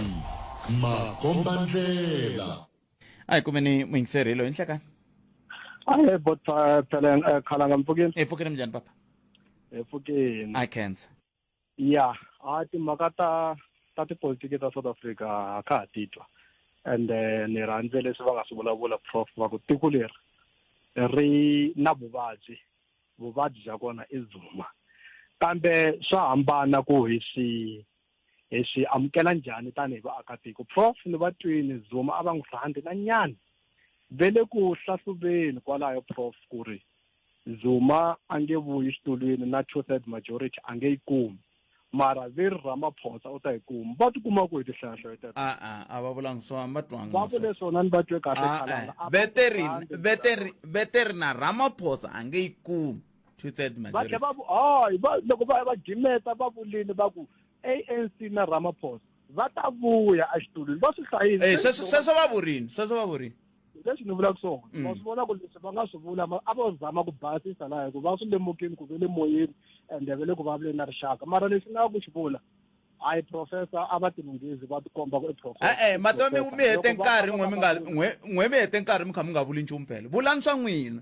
makombandlela. A hi kumeni muyingiseri hi loyi nhlekani. Ahe bot phela khalanga mpfukeni. Hi pfukile minjhani papa? Hi pfukile. I can't. Ya, a timhaka ta ta tipolitiki ta South Africa a kha ha titwa. And ni rhandze leswi va nga swi vulavula prof va ku tiko leri ri na vuvabyi vuvabyi bya kona i Zuma kambe swa hambana ku hi swi hi swi amukela njhani tanihi vaakatiko prof ni va twini Zuma a va n'wi rhandzi na nyana ve le ku hlahluveni kwalayo prof ku ri Zuma a nge vuyi xitulwini na 2/3 majority a nge yi kumi mara ve ri Ramaphosa u ta yi kuma va ti kuma ku hi tinhlayohlayo teto a a a va vulangi swona va twanga va vule swona ni va twe kahle khalanga a va veteri veteri veteri na Ramaphosa a nge yi kumi 2/3 va majority tlhe va hayi va loko va va gimeta va vulini va ku ANC na Ramaphosa va ta vuya exitulwini va swi hlayile Eh, sweswo sweswo va vurini sweswo va vurini leswi ni vulaka swona wa swi vona ku leswi va nga swi vula a vo zama ku basisa laha hikuva va swi lemukile ku ve le moyeni ende ve le ku vulavuleni na rixaka mara lexi nga ku xi vula hayi professor a va tilunghezi va tikomba ku i professor e-e mato mi mi hete nkarhi n'we mi nga n'we n'we mi hete nkarhi mi kha mi nga vuli nchumu phela vulani swa n'wina.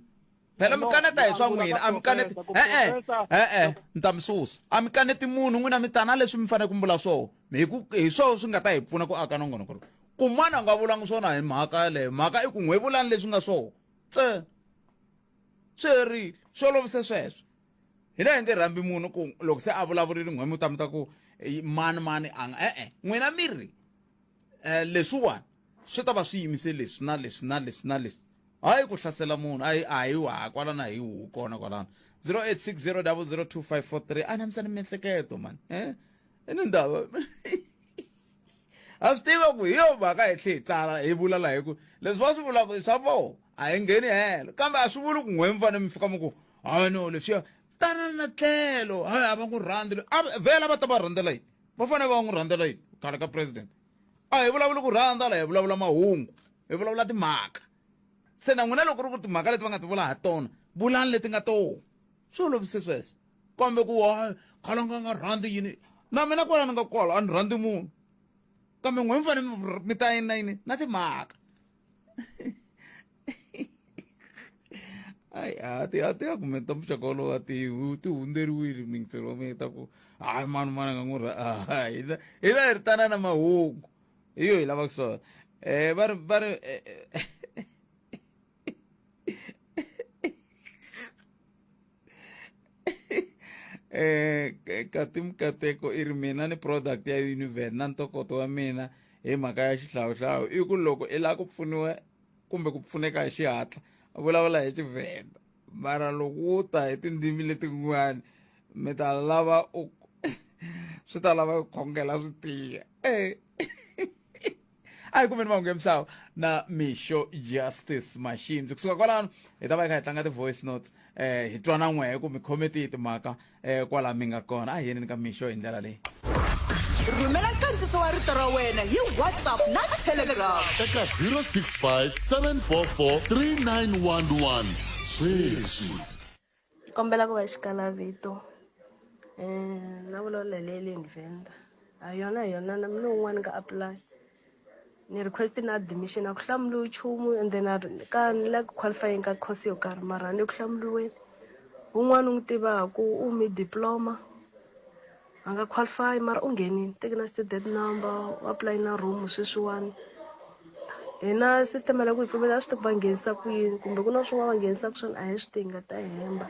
Phela mi kaneta hi swa n'wina, a mi kaneti. E-e, e-e, ni ta mi susa. A mi kaneti munhu, n'wina mi ta na leswi mi fanele ku mi vula swoho. Hi ku hi swoho swi nga ta hi pfuna ku aka nongonoko lowu. Ku mani a nga vulangi swona hi mhaka yaleyo, mhaka i ku n'we vulani leswi nga swoho. Ntsena. Swi herile. Swi olovise sweswo. Hina hi nge rhambi munhu ku loko se a vulavurile n'we mi ta mi ta ku mani mani a nga e-e. N'wina mi ri um leswiwani swi ta va swi yimise leswi na leswi na leswi na leswi. Hayi ku hlasela munhu a hi a hi wa kwalano a hi wu kona kwalano. 0860002543 a namisani miehleketo mani eh i ni ndava ha swi tiva ku hi yo mhaka hi tlhe hi tsala hi vula la hi ku leswi va swi vulaka i swa vona a hi ngheni helo kambe a swi vuli ku n'we mi fanele mi fika mi ku hayi no leswiya tana na tlhelo hayi a va n'wi rhandzi vhela va ta va rhandzela yini va fanele va n'wi rhandzela yini khale ka president a hi vulavuli ku rhandza la hi vulavula mahungu hi vulavula timhaka se na n'wina loko ri ku timhaka leti va nga ti vula ha tona vulani leti nga toho swi olovise sweswo kambe ku hayi khalanga nga rhandzi yini na mina kwala ni nga kwala a ni rhandzi munhu kambe n'we mi fanele mi ta yini na yini na timhaka ayi a ti a ti argument ta muxaka wolowo a ti ti hundzeriwile mingiselo wa mina ta ku hayi mani mani a nga n'wi hayi hi la hi ri tana na mahungu hi yo hi lavaka swona um va ri va ri eh kati mukateko i ri mina ni product ya univen na ntokoto wa mina hi mhaka ya xihlawuhlawu i ku loko i lava ku pfuniwa kumbe ku pfuneka hi xihatla vulavula hi Tshivenda mara loko wo ta hi tindzimi letin'wana mi ta lava u swi ta lava ku khongela swi tiya e a hi kumeni mahungu ya misava na mixo justice machines kusuka kwalano hi ta va hi kha hi tlanga ti-voice notes eh hi twa na n'wehe ku mi khome tihi timhaka eh kwala mi nga kona a hi yeneni ka mixo hi ndlela leyi Rhumela nkandziso wa rito ra wena hi WhatsApp na Telegram. Eka 065 744 3911 sweswi. Kombela ku va xikalavito um na vulavula hi le le Venda a yona hi yona na mina un'wana ka apply ni request na admission a ku hlamuriwi nchumu and then a ka ni le ku qualifying ka course yo karhi mara a ni ku hlamuriweni wun'wana u n'wi tivaku u mi diploma a nga qualify mara u nghenile teke na student number u apply na room sweswiwani hina system ya le ku hi pfumela a swi tivi ku va nghenisa ku yini kumbe ku na swin'wana va nghenisaka swona a hi swi tivi nga ta hemba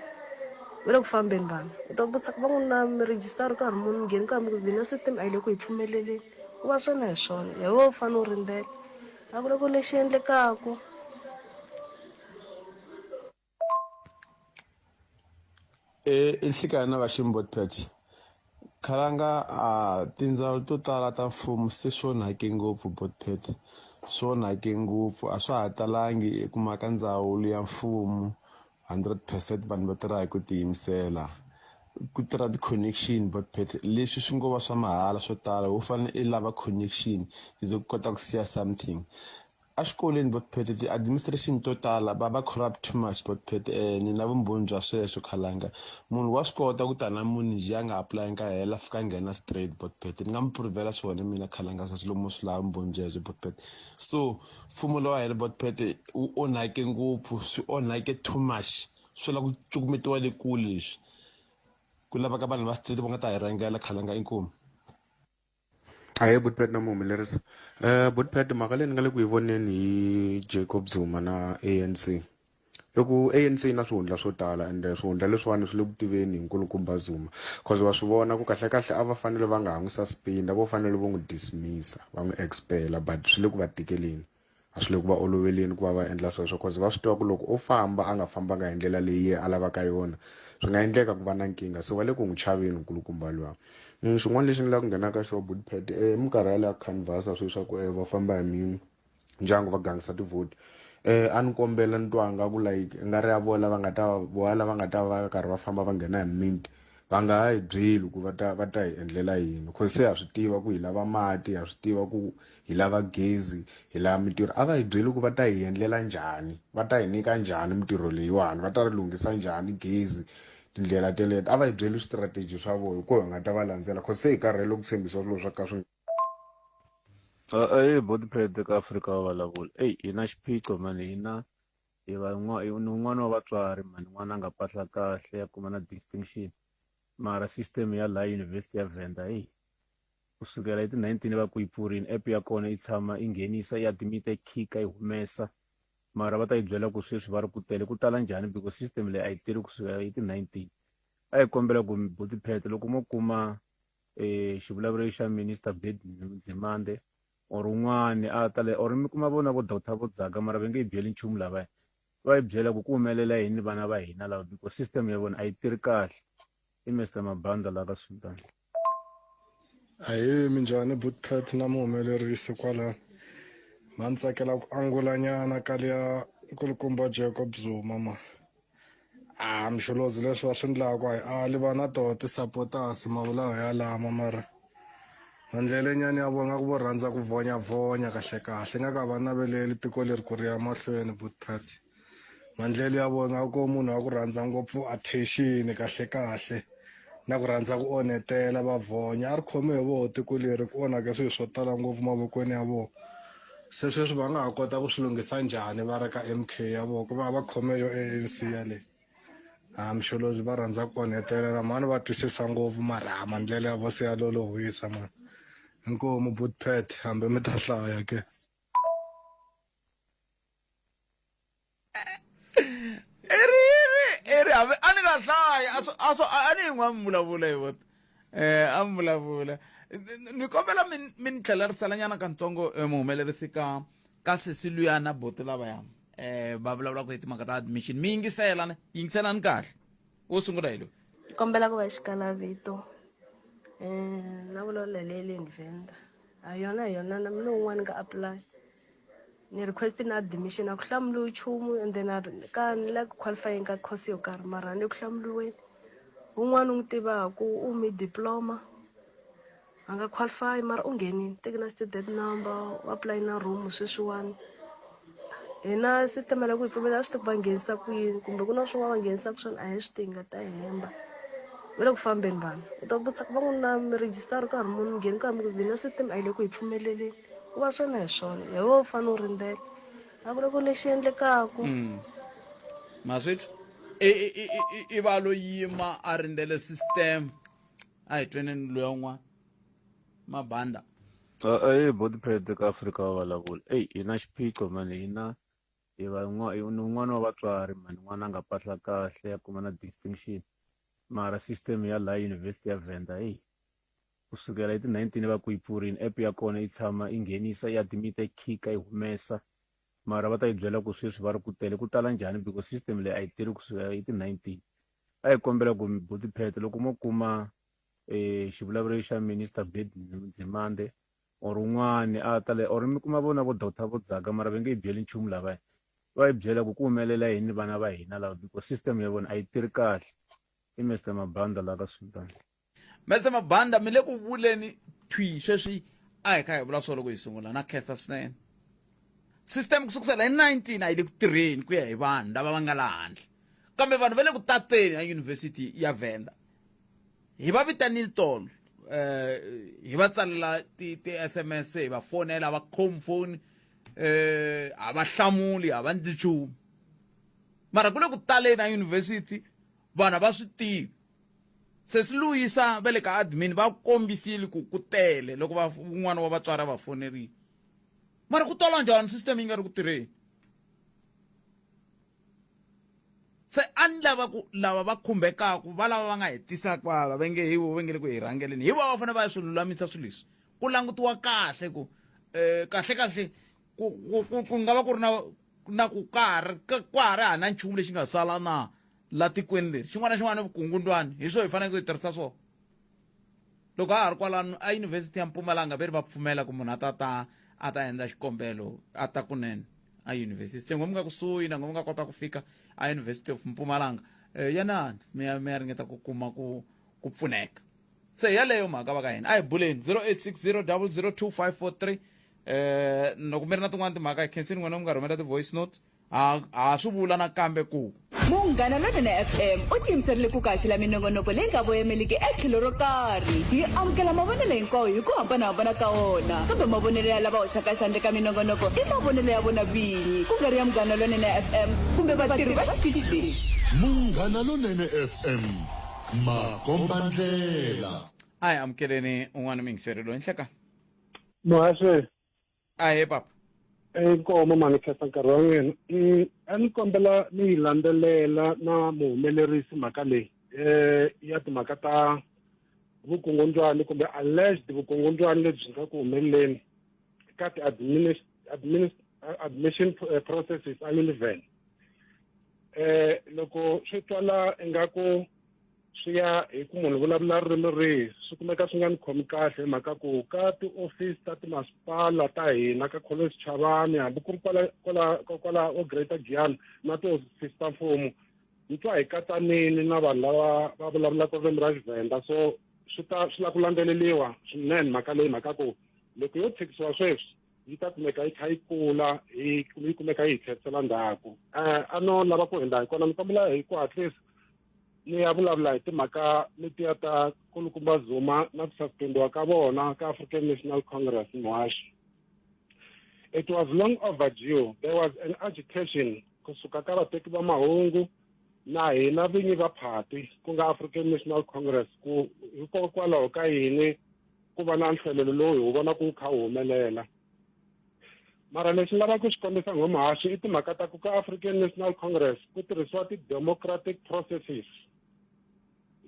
va le ku fambeni vanhu u ta vutisa ku va n'wi na mi register ka ha ri muni mi ngheni ka ha mi hina system a yi le ku hi pfumeleleni ku va swona hi swona hi wehe u fanele u rindzela a ku na ku lexi endlekaku. I nhlikani na va Ximbotpet Khalanga a tindzawulo to tala ta mfumo se swi onhake ngopfu Botpet swi onhake ngopfu a swa ha talangi i kuma ka ndzawulo ya mfumo 100 percent vanhu va tirha hi ku tiyimisela ku tirha ti-connection Botpet leswi swi ngo va swa mahala swo tala wo fanele i lava connection ize ku kota ku siya something exikolweni Botpet ti-administration to tala va va corrupt too much Botpet ni na vumbhoni bya sweswo Khalanga munhu wa swi kota ku ta na munhu njhe a nga apply ka hela fika nghena straight Botpet ni nga mi provela swona mina Khalanga sweswo lomu swi lava vumbhoni byebyo Botpet so mfumo lowa hina Botpet wu onhake ngopfu swi onhake too much swi lava ku cukumetiwa le kule leswi ku lavaka vanhu va straight va nga ta hi rhangela Khalanga inkomu. Ahee Botpet na muhumelerisi Botpet mhaka leyi ni nga le ku yi voneni hi Jacob Zuma na ANC i ku ANC yi na swihundla swo tala ende swihundla leswiwani swi le ku tiveni hi nkulukumba Zuma cause wa swi vona ku kahlekahle a va fanele va nga ha n'wi suspend a vo fanele vo n'wi dismissa va n'wi expel but swi le ku va tikeleni a swi le ku va oloveleni ku va va endla sweswo cause va swi tiva ku loko o famba a nga fambanga hi ndlela leyi a lavaka yona swi nga endleka ku va na nkingha se va le ku n'wi chaveni nkulukumba luya xin'wana lexi ni lava ku nghena ka xona Botpet i minkarhi ya le ya canvas sweswi swa ku va famba hi mindyangu va gangisa tivhoti a ni kombela ni twa nga ku like i nga ri ya vona lava nga ta vona lava nga ta va karhi va famba va nghena hi mimiti va nga ha hi byeli ku va ta va ta hi endlela yini cause se ha swi tiva ku hi lava mati ha swi tiva ku hi lava gezi hi lava mintirho a va hi byeli ku va ta hi endlela njhani va ta hi nyika njhani mintirho leyiwani va ta ri lunghisa njhani gezi tindlela teleto a va hi byeli swi-strategy swa vona hi koho hi nga ta va landzela cause se hi karhele ku tshembisiwa swilo swa ka swi Ahee Botpet ka Afrika wa vulavula eyi hi na xiphiqo mani hina Hi va ni un'wana wa vatswari mhani n'wana a nga pasa kahle a kuma na distinction mara system ya laha University ya Venda heyi kusukela hi ti 19 va ku yi pfurini app ya kona yi tshama yi nghenisa yi admit-a yi khika yi humesa mara va ta yi byela ku sweswi va ri ku tele ku tala njhani because system leyi a yi tirhi kusukela hi ti 19 a hi kombela ku buti Phet loko mo kuma eh xivulavuri xa minister Blade Nzimande or un'wani a ta le or mi kuma vona vo doctor vo dzaga mara va nge yi byeli nchumu lavaya va yi byela ku ku humelela yini vana va hina lava because system ya vona a yi tirhi kahle i Mister Mabanda la ka Sultan. Ahee minjhani Bootpat na muhumelerisi kwala ma ni tsakela ku angula nyana ka liya nkulukumba Jacob Zuma ma a msholozi leswi va swi ndlaku a hi ali va na toho ti-supporters mavulawo yalama mara mandlele nyana ya vona nga ku vo rhandza ku vhonyavhonya kahle kahle nga ka va naveleli tiko leri ku ri ya mahlweni Bootpat mandlele ya vona nga ku munhu wa ku rhandza ngopfu attention kahle kahle na ku rhandza ku onhetela va vhonya a ri khome hi voho tiko leri ku onhake swilo swo tala ngopfu mavokweni ya vona se sweswi va nga ha kota ku swi lunghisa njhani va ri ka M_K ya vona ku va va khome yo A_N_C yaleyo ha msholozi va rhandza ku onhetela mhani va twisisa ngopfu mara ha mandlele ya vo se ya lolohisa mani inkomu bootpet hambi mi ta hlaya ke eri eri eri hambi a ni nga hlayi a swo a swo a ni yin'we a mi vulavula hi vona eh a mi vulavula ni kombela mi mi ni tlhelerisela katsongo eh, muhumelerisi ka ka sesi luya na boti lavaya eh va vulavulaka hi timhaka ta admission mi yingisela ne yingiselani kahle wo sungula hi loyi kombela ku va xikalavito um na vulavula hi leyi le Venda a yona hi yona na mina un'wana ka apply ni request na admission a ku hlamuriwi nchumu and then a ka ni le ku qualifying ka course yo karhi mara a ni ku hlamuriweni un'wana u n'wi tivaku u mi diploma a nga qualify mara u nghenile teki na student number u apply na room sweswiwani hina system ya le ku hi pfumela a swi tivi ku va nghenisa ku yini kumbe ku na swin'wana va nghenisaka swona a hi swi tivi nga ta hemba va le ku fambeni vanhu u ta vutisa ku va n'wi na mi register ka ha ri munhu ngheni ka mi hina system a yi le ku hi pfumeleleni ku va swona hi swona hi wo fanele u rindzela a ku na ku lexi endlekaku mm. maswithu i va lo yima a rindzele system a hi tweneni luya un'wana mabanda eyi boti phete ka Afrika wa vulavula eyi hi na xiphiqo mani hina hi va ni un'wana wa vatswari mani n'wana a nga pasa kahle a kuma na distinction mara system ya laha University ya Venda eyi kusukela hi ti 19 va ku yi pfurini app ya kona yi tshama yi nghenisa yi admit-a yi khika yi humesa mara va ta yi byela ku sweswi va ri ku tele ku tala njhani because system leyi a yi tirhi kusukela hi ti 19 a hi kombela ku buti Phet loko mo kuma eh xivulavuri xa minister Blade Nzimande or un'wani a ta le or mi kuma vona vo doctor vo dzaga mara va nge yi byeli nchumu lavaya va yi byela ku ku humelela yini vana va hina lava because system ya vona a yi tirhi kahle i Mr Mabanda la ka Sultan Mr Mabanda mi le ku vuleni thwi sweswi a hi kha hi vula swona loko hi sungula na khensa swinene system ku sukusela hi 19 a yi le ku tirheni ku ya hi vanhu lava va nga laha handle kambe vanhu va le ku tateni a yunivhesiti ya Venda hi va vitanile tolo eh hi va tsalela ti ti SMS hi va fonela va khom phone eh a va hlamuli a va ndli nchumu mara ku le ku taleni a yunivhesiti vanhu a va swi tivi sesi Luyisa va le ka admin va kombisile ku ku tele loko va un'wana wa vatswari a va fonerile mara ku tala njhani system yi nga ri ku tirheni se a ni lava ku lava va khumbekaku va lava va nga hi tisa kwala va nge hi vo va nge le ku hi rhangeleni hi vona va fanele va ya swi lulamisa swilo leswi ku langutiwa kahle ku um kahle kahle ku ku ku ku nga va ku ri na na ku ka ha ri ka ha ri hana nchumu lexi nga sala na la tikweni leri xin'wana na xin'wana vukungundwani hi swo hi faneleke hi tirhisa swona loko a ha ri kwalano a yunivhesiti ya Mpumalanga ve ri va pfumela ku munhu a ta ta a ta endla xikombelo a ta kunene a yunivhesiti se n'we mi nga kusuhi na n'we mi nga kota ku fika a University of Mpumalanga eh, yanani mi ya mi ya ringeta ku kuma ku ku pfuneka se yaleyo mhaka va ka hina a hi buleni 0860 002543 eh loko mi ri na tin'wana timhaka hi khensini n'wina mi nga rhumela ti-voice note. Ha ha swi vula nakambe ku. Munghana Lonene FM u tiyimiserile ku kaxela minongonoko leyi nga voyemeliki etlhelo ro karhi. Hi amukela mavonelo hinkwawo hi ku hambana-hambana ka wona, kambe mavonelo ya lava hoxaka xandla eka minongonoko i mavonelo ya vona vinyi, ku nga ri ya Munghana Lonene FM kumbe vatirhi va xitichi lexi. Munghana Lonene FM, makombandlela. A hi amukeleni un'wana muyingiseri loyi nhlekani. Muhaxi. Ahee papa. Inkomo mani khensa nkarhi wa n'wina. A ni kombela mi yi landzelela na muhumelerisi mhaka leyi ya timhaka ta vukungundzwani kumbe alleged vukungundzwani lebyi nga ku humeleleni ka ti-admission processes a Univen. Loko swi twala ingaku swi ya hi ku munhu vulavula ririmi rihi swi kumeka swi nga ni khomi kahle hi mhaka ku ka tiofisi ta timasipala ta hina ka Collins Chavani hambi ku ri kwala kwala kwala o Greater Giyani na tiofisi ta mfumo ni twa hi katsanini na vanhu lava va vulavulaka ririmi ra Xivhenda so swi ta swi lava ku landzeleriwa swinene mhaka leyi mhaka ku loko yo tshikisiwa sweswi yi ta kumeka yi kha yi kula yi kumeka yi hi tlherisela ndzhaku a no lava ku hundza hi kona ni kombela hi ku hatlisa ni ya vulavula hi timhaka letiya ta kulukumba Zuma na ku suspendiwa ka vona ka African National Congress muhaxi. It was long overdue. There was an agitation kusuka ka vateki va mahungu na hina vinyi va phati ku nga African National Congress ku hikokwalaho ka yini ku va na nhlelelo lowu hi wu vonaka wu kha wu humelela. Mara lexi ni lavaka ku xi kombisa n'wamuhaxi i timhaka ta ku ka African National Congress ku tirhisiwa ti-democratic processes.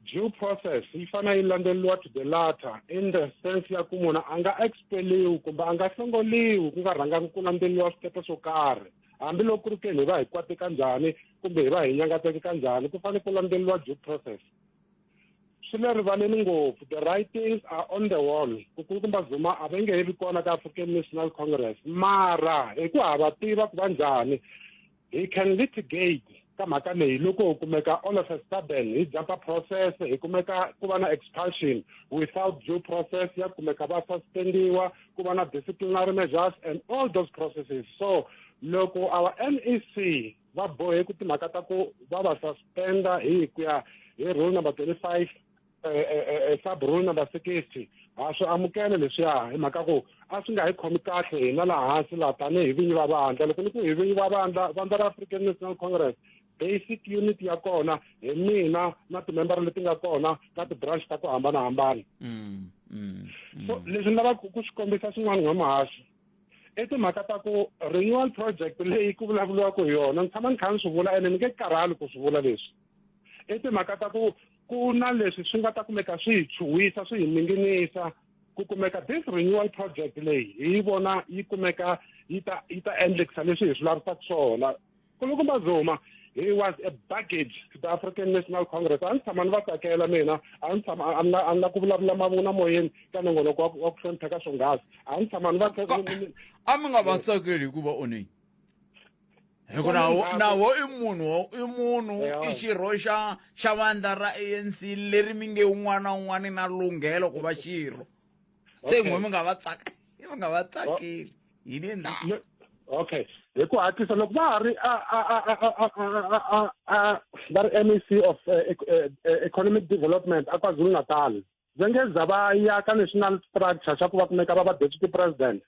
Due process yi fanele yi landzeleriwa to the latter in the sense ya ku munhu a nga expeliwi kumbe a nga hlongoliwi ku nga rhangangi ku landzeleriwa switepe swo karhi hambiloko ku ri ke ni hi va hi kwate ka njhani kumbe hi va hi nyangatseke ka njhani ku fanele ku landzeleriwa due process. Swi le rivaleni ngopfu, the writings are on the wall, ku kulukumba Zuma a va nge he vi kona ka African National Congress mara hi ku ha va tiva ku va njhani he can litigate ka mhaka leyi loko ho kumeka all of a sudden hi jumpa process hi kumeka ku va na expulsion without due process ya kumeka va suspendiwa ku va na disciplinary measures and all those processes. So loko our NEC va bohe ku timhaka ta ku va va suspenda hi ku ya hi rule number 25 sub rule number 60 ha swi amukela leswiya hi mhaka ku a swi nga hi khomi kahle hina laha hansi laha tanihi vinyi va vandla. Loko ni ku hi vinyi va vandla, vandla ra African National Congress basic unit ya kona hi mina na timembara leti nga kona ka ti-branch ta ku hambanahambana. So leswi ni lavaka ku swi kombisa swin'wana n'wamuhaxi i timhaka ta ku renewal project leyi ku vulavuriwaka hi yona ni tshama ni kha ni swi vula ene ni nge karhali ku swi vula leswi i timhaka ta ku ku na leswi swi nga ta kumeka swi hi chuhisa swi hi ninginisa ku kumeka this renewal project leyi hi yi vona yi kumeka yi ta yi ta endlekisa leswi hi swi lavisaka swona. Kulukumba Zuma he was a baggage to the African National Congress. A ni tshama ni va tsakela mina, a ni tshama a ni a ni la ku vulavula mavunwa moyeni ka nongonoko wa ku hlonipheka swonghasi. A ni tshama ni va A mi nga va tsakeli hikuva u ni hi ku na na wo i munhu i munhu i xirho xa xa vandla ra ANC leri mi nge un'wana na un'wana na lunghelo ku va xirho. Se n'we mi nga va tsaka mi nga va tsakeli. Hi le ndhawu. Okay, hi ku hatlisa loko va ha ri a va ri MEC of Economic Development a KwaZulu-Natal va nge za va ya ka national structure xa ku va kumeka va va deputy president.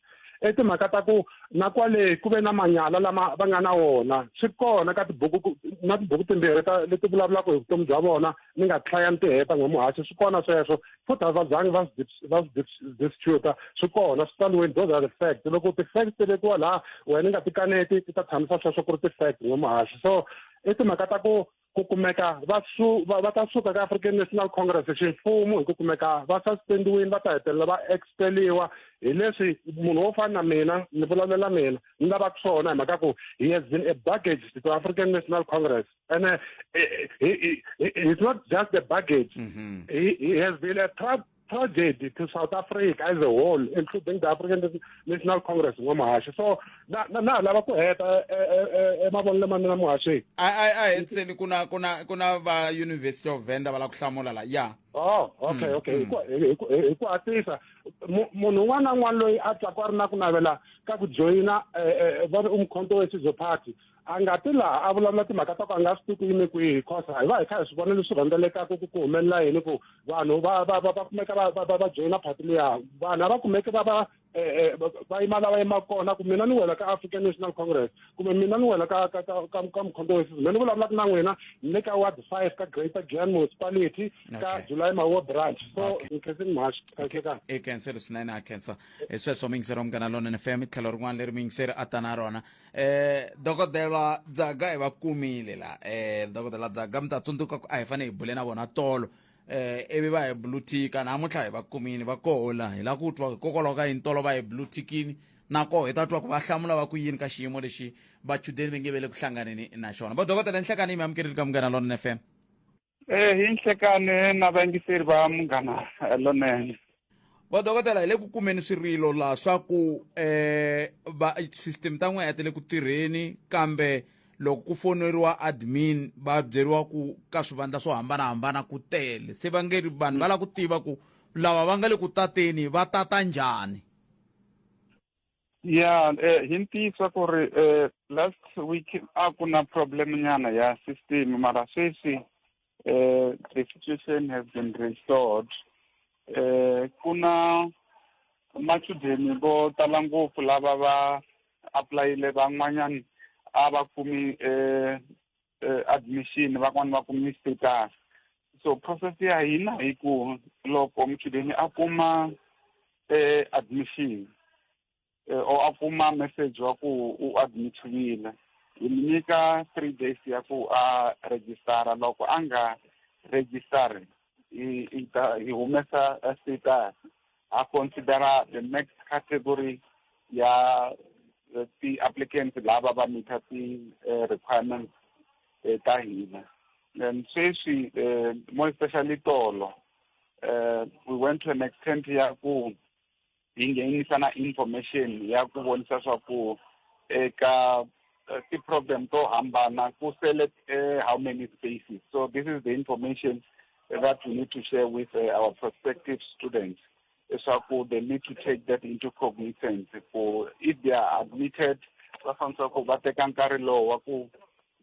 I timhaka ta ku na kwale ku ve na manyala lama va nga na wona swi kona ka tibuku na tibuku timbirhi ta leti vulavulaka hi vutomi bya vona ni nga hlaya ni ti heta n'wamuhaxi swi kona sweswo futhi a va zangi va va swi dispute swi kona swi tsaliweni those are the facts. Loko ti-facts ti vekiwa laha wena i nga ti kaneti ti ta tshamisa sweswo ku ri ti-facts n'wamuhaxi. So i timhaka ta ku ku kumeka va su va ta suka ka African National Congress ximfumo hi ku kumeka va suspendiwile va ta hetelela va expeliwa hi leswi munhu wo fana na mina ni vulavulela mina ni lavaka swona hi mhaka ku he has been a baggage to the African National Congress and he's not just a baggage. He has been a tragedy to South Africa as a whole, including the African National Congress n'wamuhaxi. So na na lava ku heta mavonelo ma mina muhaxi. A hetiseni ku na ku na ku na va University of Venda va la ku hlamula la. Ya. Oh, okay, okay. Hi ku hatlisa munhu un'wana na un'wana loyi a twaka a ri na ku navela ka ku joyina va ri Umkhonto we Sizwe Party A nga ti laha a vulavula timhaka ta ku a nga swi tivi ku yime kwihi cause hi va hi kha hi swi vona leswi rhendzelekaka ku ku humelela yini ku vanhu va va va va kumeka va va va va joyina phati liya vanhu a va kumeke va va eh, eh, va yima la va yima kona ku mina ni wela ka African National Congress kumbe mina ni wela ka ka ka ka ka Mkhonto we Sizwe mina ni vulavulaka na n'wina ni le ka ward 5 ka Greater Giyani Municipality ka July Mawo branch so ni khensini mhaxi khensekani i khenselo swinene a khensa hi sweswo muyingiseri wa munghana lonene fm tlhelo rin'wana leri muyingiseri a ta na rona eh dokodela dzaga hi va kumile la eh dokodela dzaga mi ta tsundzuka ku a hi fanele hi bule na vona tolo eh ivi va hi blutika namuntlha hi va kumile va koho la hi la ku twa hikokwalaho ka yini tolo va hi blutikini na koho hi ta twa ku va hlamula va ku yini ka xiyimo lexi vachudeni va nge ve le ku hlanganeni na xona va dokodela nhlekani yi mi amukerile ka munghana lonene fm Eh, hi nhlekani na vayingiseri va munghana eh, lonene va dokodela hi le ku kumeni swirilo la swa ku eh va system ta n'wina ti le ku tirheni kambe loko ku foneriwa admin va byeriwa ku ka swivandla swo hambanahambana ku tele se va nge ri vanhu va lava ku tiva ku lava va nga le ku tateni va tata njhani ya eh, hi ntiyiso ku ri eh, last week a ku na problem nyana ya system mara sweswi eh, the situation has been restored eh, ku na machudeni vo tala ngopfu lava va apulayile van'wanyana a va kumi eh, eh, admission van'wani va kumi status so process ya hina hi ku loko muchudeni a kuma eh, admission eh, or a kuma message wa ku u admitiwile hi mi nyika three days ya ku a registara loko a nga registari hi hi ta hi humesa status a considera the next category ya eh, ti-applicants lava va meeta ti-requirements eh, ta hina and sweswi eh, more especially tolo we went to an extent ya ku hi nghenisa na information ya ku vonisa swa ku eka ti-program to hambana ku sele how many spaces so this is the information that we need to share with our prospective students leswaku they need to take that into cognizance ku if they are admitted va fanele ku va teka nkarhi lowu wa ku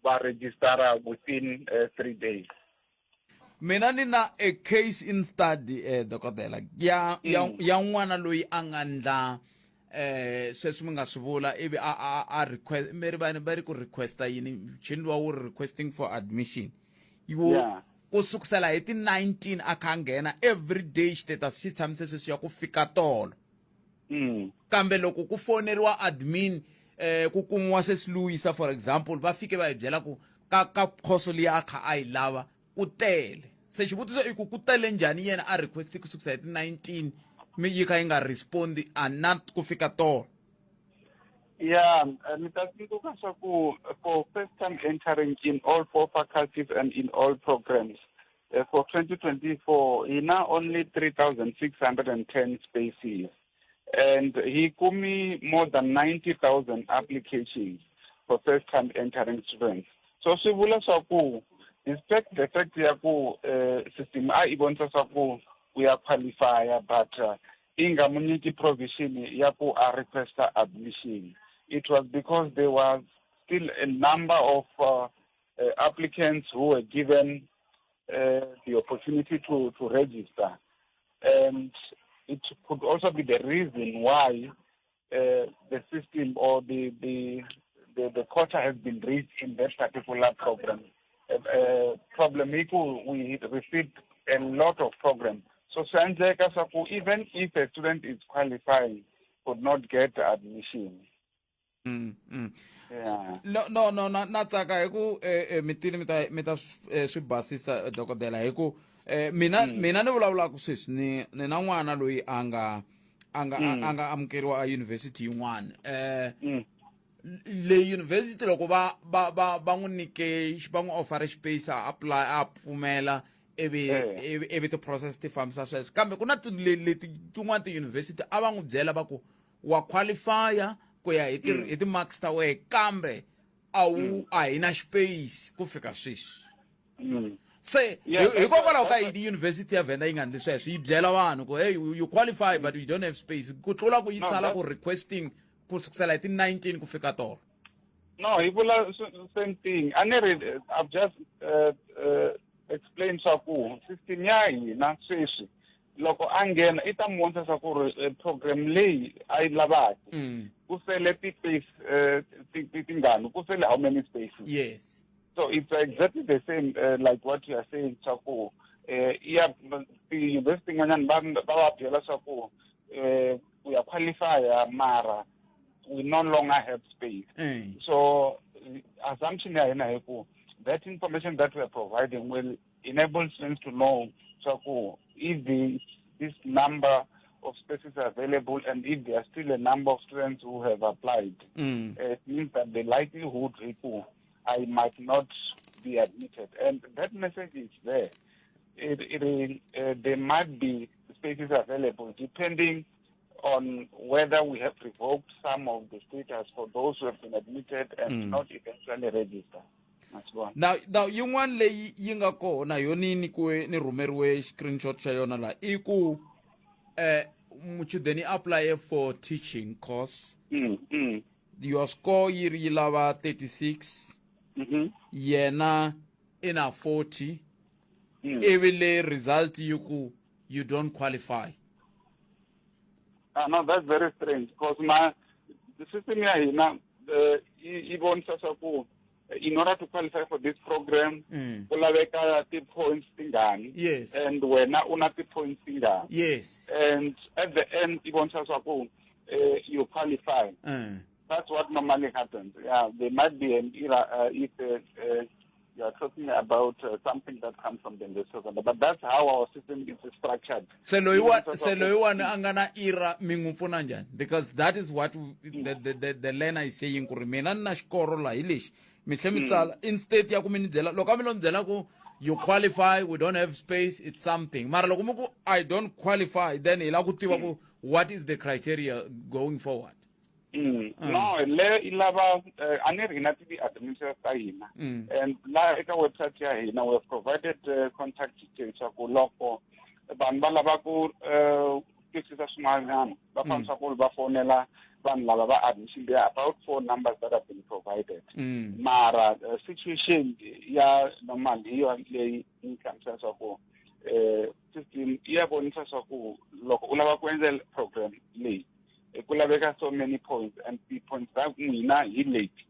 va registera within three days mina ni na a case in study eh dokodela ya ya mm. ya n'wana loyi a nga ndla eh sweswi mi nga swi vula ivi a a a request mi ri vani va ri ku requesta yini mchini luwa wu ri requesting for admission wo yeah. ku sukusela hi ti 19 a kha a nghena every day status xi tshamise sweswi ya ku fika tolo mm. kambe loko ku foneriwa admin eh ku kumiwa sesi Luisa for example va fike va hi byela ku ka ka khoso liya a kha a yi lava ku tele se xivutiso i ku ku tele njhani yena a request ku sukisa hi ti 19 mi yi kha yi nga respondi a na ku fika tolo ya eh, mi ta tsundzuka swa ku for first time entering in all four faculties and in all programs uh, for 2024 hi na only 3610 spaces and he kumi more than 90,000 applications for first time entering students so swi vula swa ku despite the fact ya ku uh, system a i vonisa swa ku u ya qualifya but uh, i nga mu nyiki provision ya ku a requesta admission it was because there was still a number of uh, uh, applicants who were given uh, the opportunity to, to register. And it could also be the reason why uh, the system or the, the, the, the quota has been reached in that particular program. Uh, uh, problem equal, we received a lot of programs. So swi swa even if a student is qualifying, could not get admission. Mm, mm. Yeah. No no no na na tsaka hi ku eh, eh, mi tini mi ta mi ta eh, swi basisa eh, dokodela hi ku eh, mina mm. mina ni vulavulaka sweswi ni ni na n'wana loyi a nga a nga mm. a nga amukeriwa a university yin'wana eh mm. le university loko va va va va n'wi nyike va n'wi offer space a apply a pfumela ivi eh. ivi ivi ti-process ti fambisa sweswo kambe ku na leti tin'wana ti-university a va n'wi byela va ku wa qualifya ku ya hi ti mm. hi ti-marks ta wehe kambe a wu mm. a hi na space ku fika sweswi mm. se hikokwalaho ka yini university ya venda yi nga ndli sweswo yi byela vanhu ku hey you qualify but you don't have space ku tlula ku yi tsala ku requesting ku sukusela hi ti-19 ku fika tolo No, hi vula same thing. A ni ri I've just explained swa ku system ya hina sweswi loko a nghena i ta mi vonisa swa ku ri eh, program leyi a yi lavaka mm. ku sele ti-space eh, tingani ku sele how many spaces yes so it's exactly the same uh, like what you are saying swa ku eh ya ti-university tin'wanyana va va va byela swa ku eh u ya qualifya mara we no longer have space mm. so assumption ya hina hi ku that information that we are providing will enable students to know swa ku if the, this number of spaces are available and if there are still a number of students who have applied mm. it means that the likelihood ku I might not be admitted. And that message is there. It, it, uh, there might be spaces available depending on whether we have revoked some of the status for those who have been admitted and mm. not eventually registered. Now, now yin'wana leyi yi nga kona yo ni nyikiwe ni rhumeriwe screenshot xa yona la i ku eh muchudeni apply for teaching course mm, mm. your score yi ri yi lava 36 mm -hmm. yena i na 40 mm. ivi le result yi ku you don't qualify Ah, no, that's very strange because my the system ya hina uh, yi vonisa swa ku in order to qualify for this program mm. ku laveka ti-points tingani yes and wena u na ti-points tingani yes and at the end yi vonisa swa ku uh, you qualify mm. that's what normally happens yeah there might be an error uh, if uh, uh, you are talking about uh, something that comes from the investor but that's how our system is structured se loyiwa se loyiwani a nga na ira mi n'wi pfuna njhani because that is what the, the, the, the learner is saying ku ri mina ni na xikoro la hi lexi mi tlhe mi tsala mm. instead ya ku mi ni byela loko a mi lo ni byela ku you qualify we don't have space it's something mara loko mi ku i don't qualify then hi lava ku tiva ku what is the criteria going forward Mm. Mm. No, le i lava eh, a ni ri hina ti-administrators ta hina mm. and la eka website ya hina we have provided uh, contact details swa ku loko vanhu va lava ku uh, twisisa swin'wanyana va fanele swa ku va fonela vanhu lava va admission there are about four numbers that have been provided mm. mara uh, situation ya normal hi yona leyi ni hlamusela swa ku eh system ya vonisa swa ku loko u lava ku endla program leyi ku laveka so many points and ti-points ta n'wina hi leti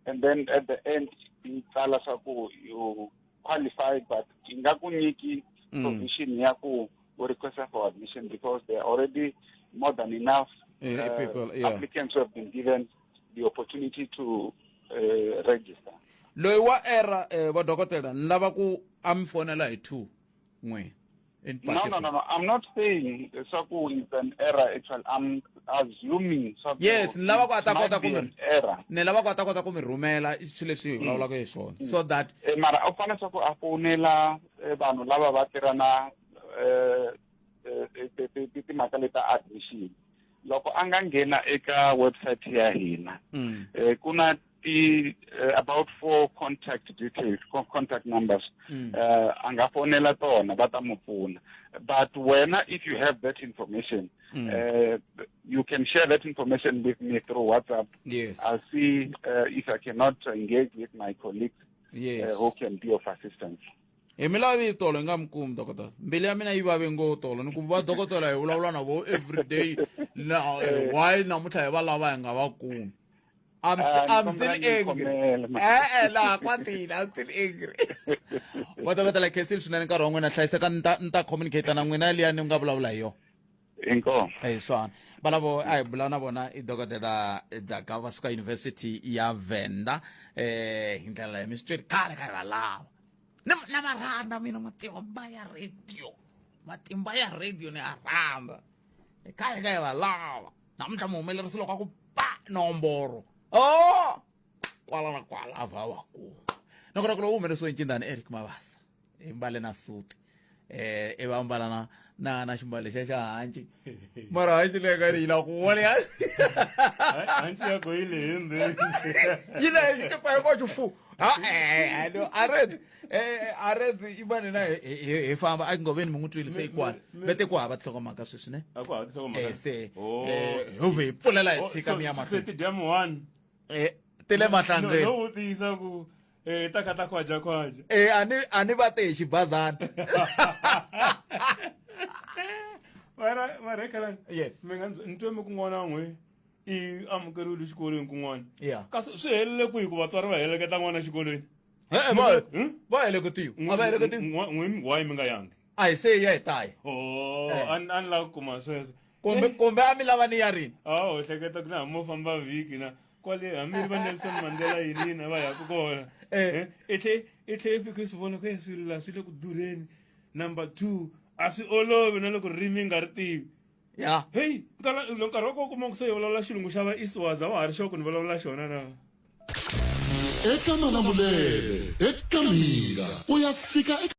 and then at the end yi tsala swa ku you qualify but yi nga ku nyiki mm. provision ya ku u request for admission because there are already more than enough uh, people, yeah. applicants who have been given the opportunity to uh, register loyi wa era eh, va dokodela ni lava ku a mi fonela hi two n'we in no no no no i'm not saying swa ku it's an error actually i'm assuming swa yes ni lava ku a ta kota ku mi error ni lava ku a ta kota ku mi rhumela swilo leswi hi mm. vulavulaka hi swona mm. so that eh, mara u fanele swa ku a fonela eh, vanhu lava va tirhana eh, timhaka leta admission loko a nga nghena eka website ya hina mm. ku na ti uh, about four contact details contact numbers mm. uh, a nga fonela tona va ta mu pfuna but wena if you have that information mm. uh, you can share that information with me through whatsapp yes. i'll see uh, if i cannot engage with my colleagues yes. uh, who can be of assistance hi mi lavi tolo hi nga mi kumi dokodela mbilu ya mina yi vave ngo tolo ni ku va dokodela hi vulavula na vo everyday na eh, why namuntlha hi va lava hi nga va kumi I'm, st ah, I'm still angry. Eh eh la kwatile I'm still angry. Va dokodela khensile swinene nkarhi wa n'wina hlayiseka ni ta ni ta communicate na n'wina liya ni nga vulavula hi yona. Inkomu. Hi swona. Valavo a hi bula na vona i dokodela Dzaka va suka University ya Venda eh hi ndlela leyi mi swi twile khale ka hi va lava. Ni na va rhandza mina matimba ya radio. Matimba ya radio ni ya rhandza. Khale ka hi va lava. Namuntlha muhumelerisi loko a ku pa nomboro. Oh! Kwala na kwala a va wa ku. Nakona ku lowu humelerisiwe hi ncindani Eric Mabasa. Hi mbale na suti. Eh i va mbala na na na ximbalo lexiya xa hanci. Mara hanci leyi nga ri yi la ku vona ya. Hanci ya ko yi lehe ndzeni. Yi lehe xikipa hinkwaxo fu. Ha eh no a Eh, a redzi i vane na hi famba a ngoveni mi n'wi twile se ikwani vete ku hava tinhlokomhaka sweswi ne a ku hava tinhlokomhaka eh, se oh. eh, ho vhe hi pfulela hi oh, tshika mi ya mahlweni ti dya one eh, Ti le mahlangeni. No vutisa ku eh ta kha ta khwaja khwaja. Eh ani ani va te hi xibazana. Mara mara khala. Yes. Mi nga ni twe mi ku n'wana n'we i amukeriwile xikolweni kun'wana. Yeah. Kasi swi helele kwihi ku vatswari va heleketa n'wana exikolweni? Eh va va heleketiwa. A va heleketiwa. N'we why mi nga yangi? A hi se ya hi tayi. Oh, an an la ku kuma sweswo. Kumbe kumbe a mi lava ni ya rini? Ah, u hleketa ku na mo famba vhiki na kwale hambi va Nelson Mandela yini yini va yaku kona. Eh, i tlhe i tlhe i fika i swi vona ku e swilo la swi le ku durheni. Number 2 a swi olovi na loko ririmi nga ri tivi. Ya. Hey, nkarhi loko nkarhi wa kona u kuma ku se hi vulavula xilungu xa va Iswazi a wa ha ri sure ku ni vulavula xona na. Eka Malamulele, eka Mhinga, u ya fika eka.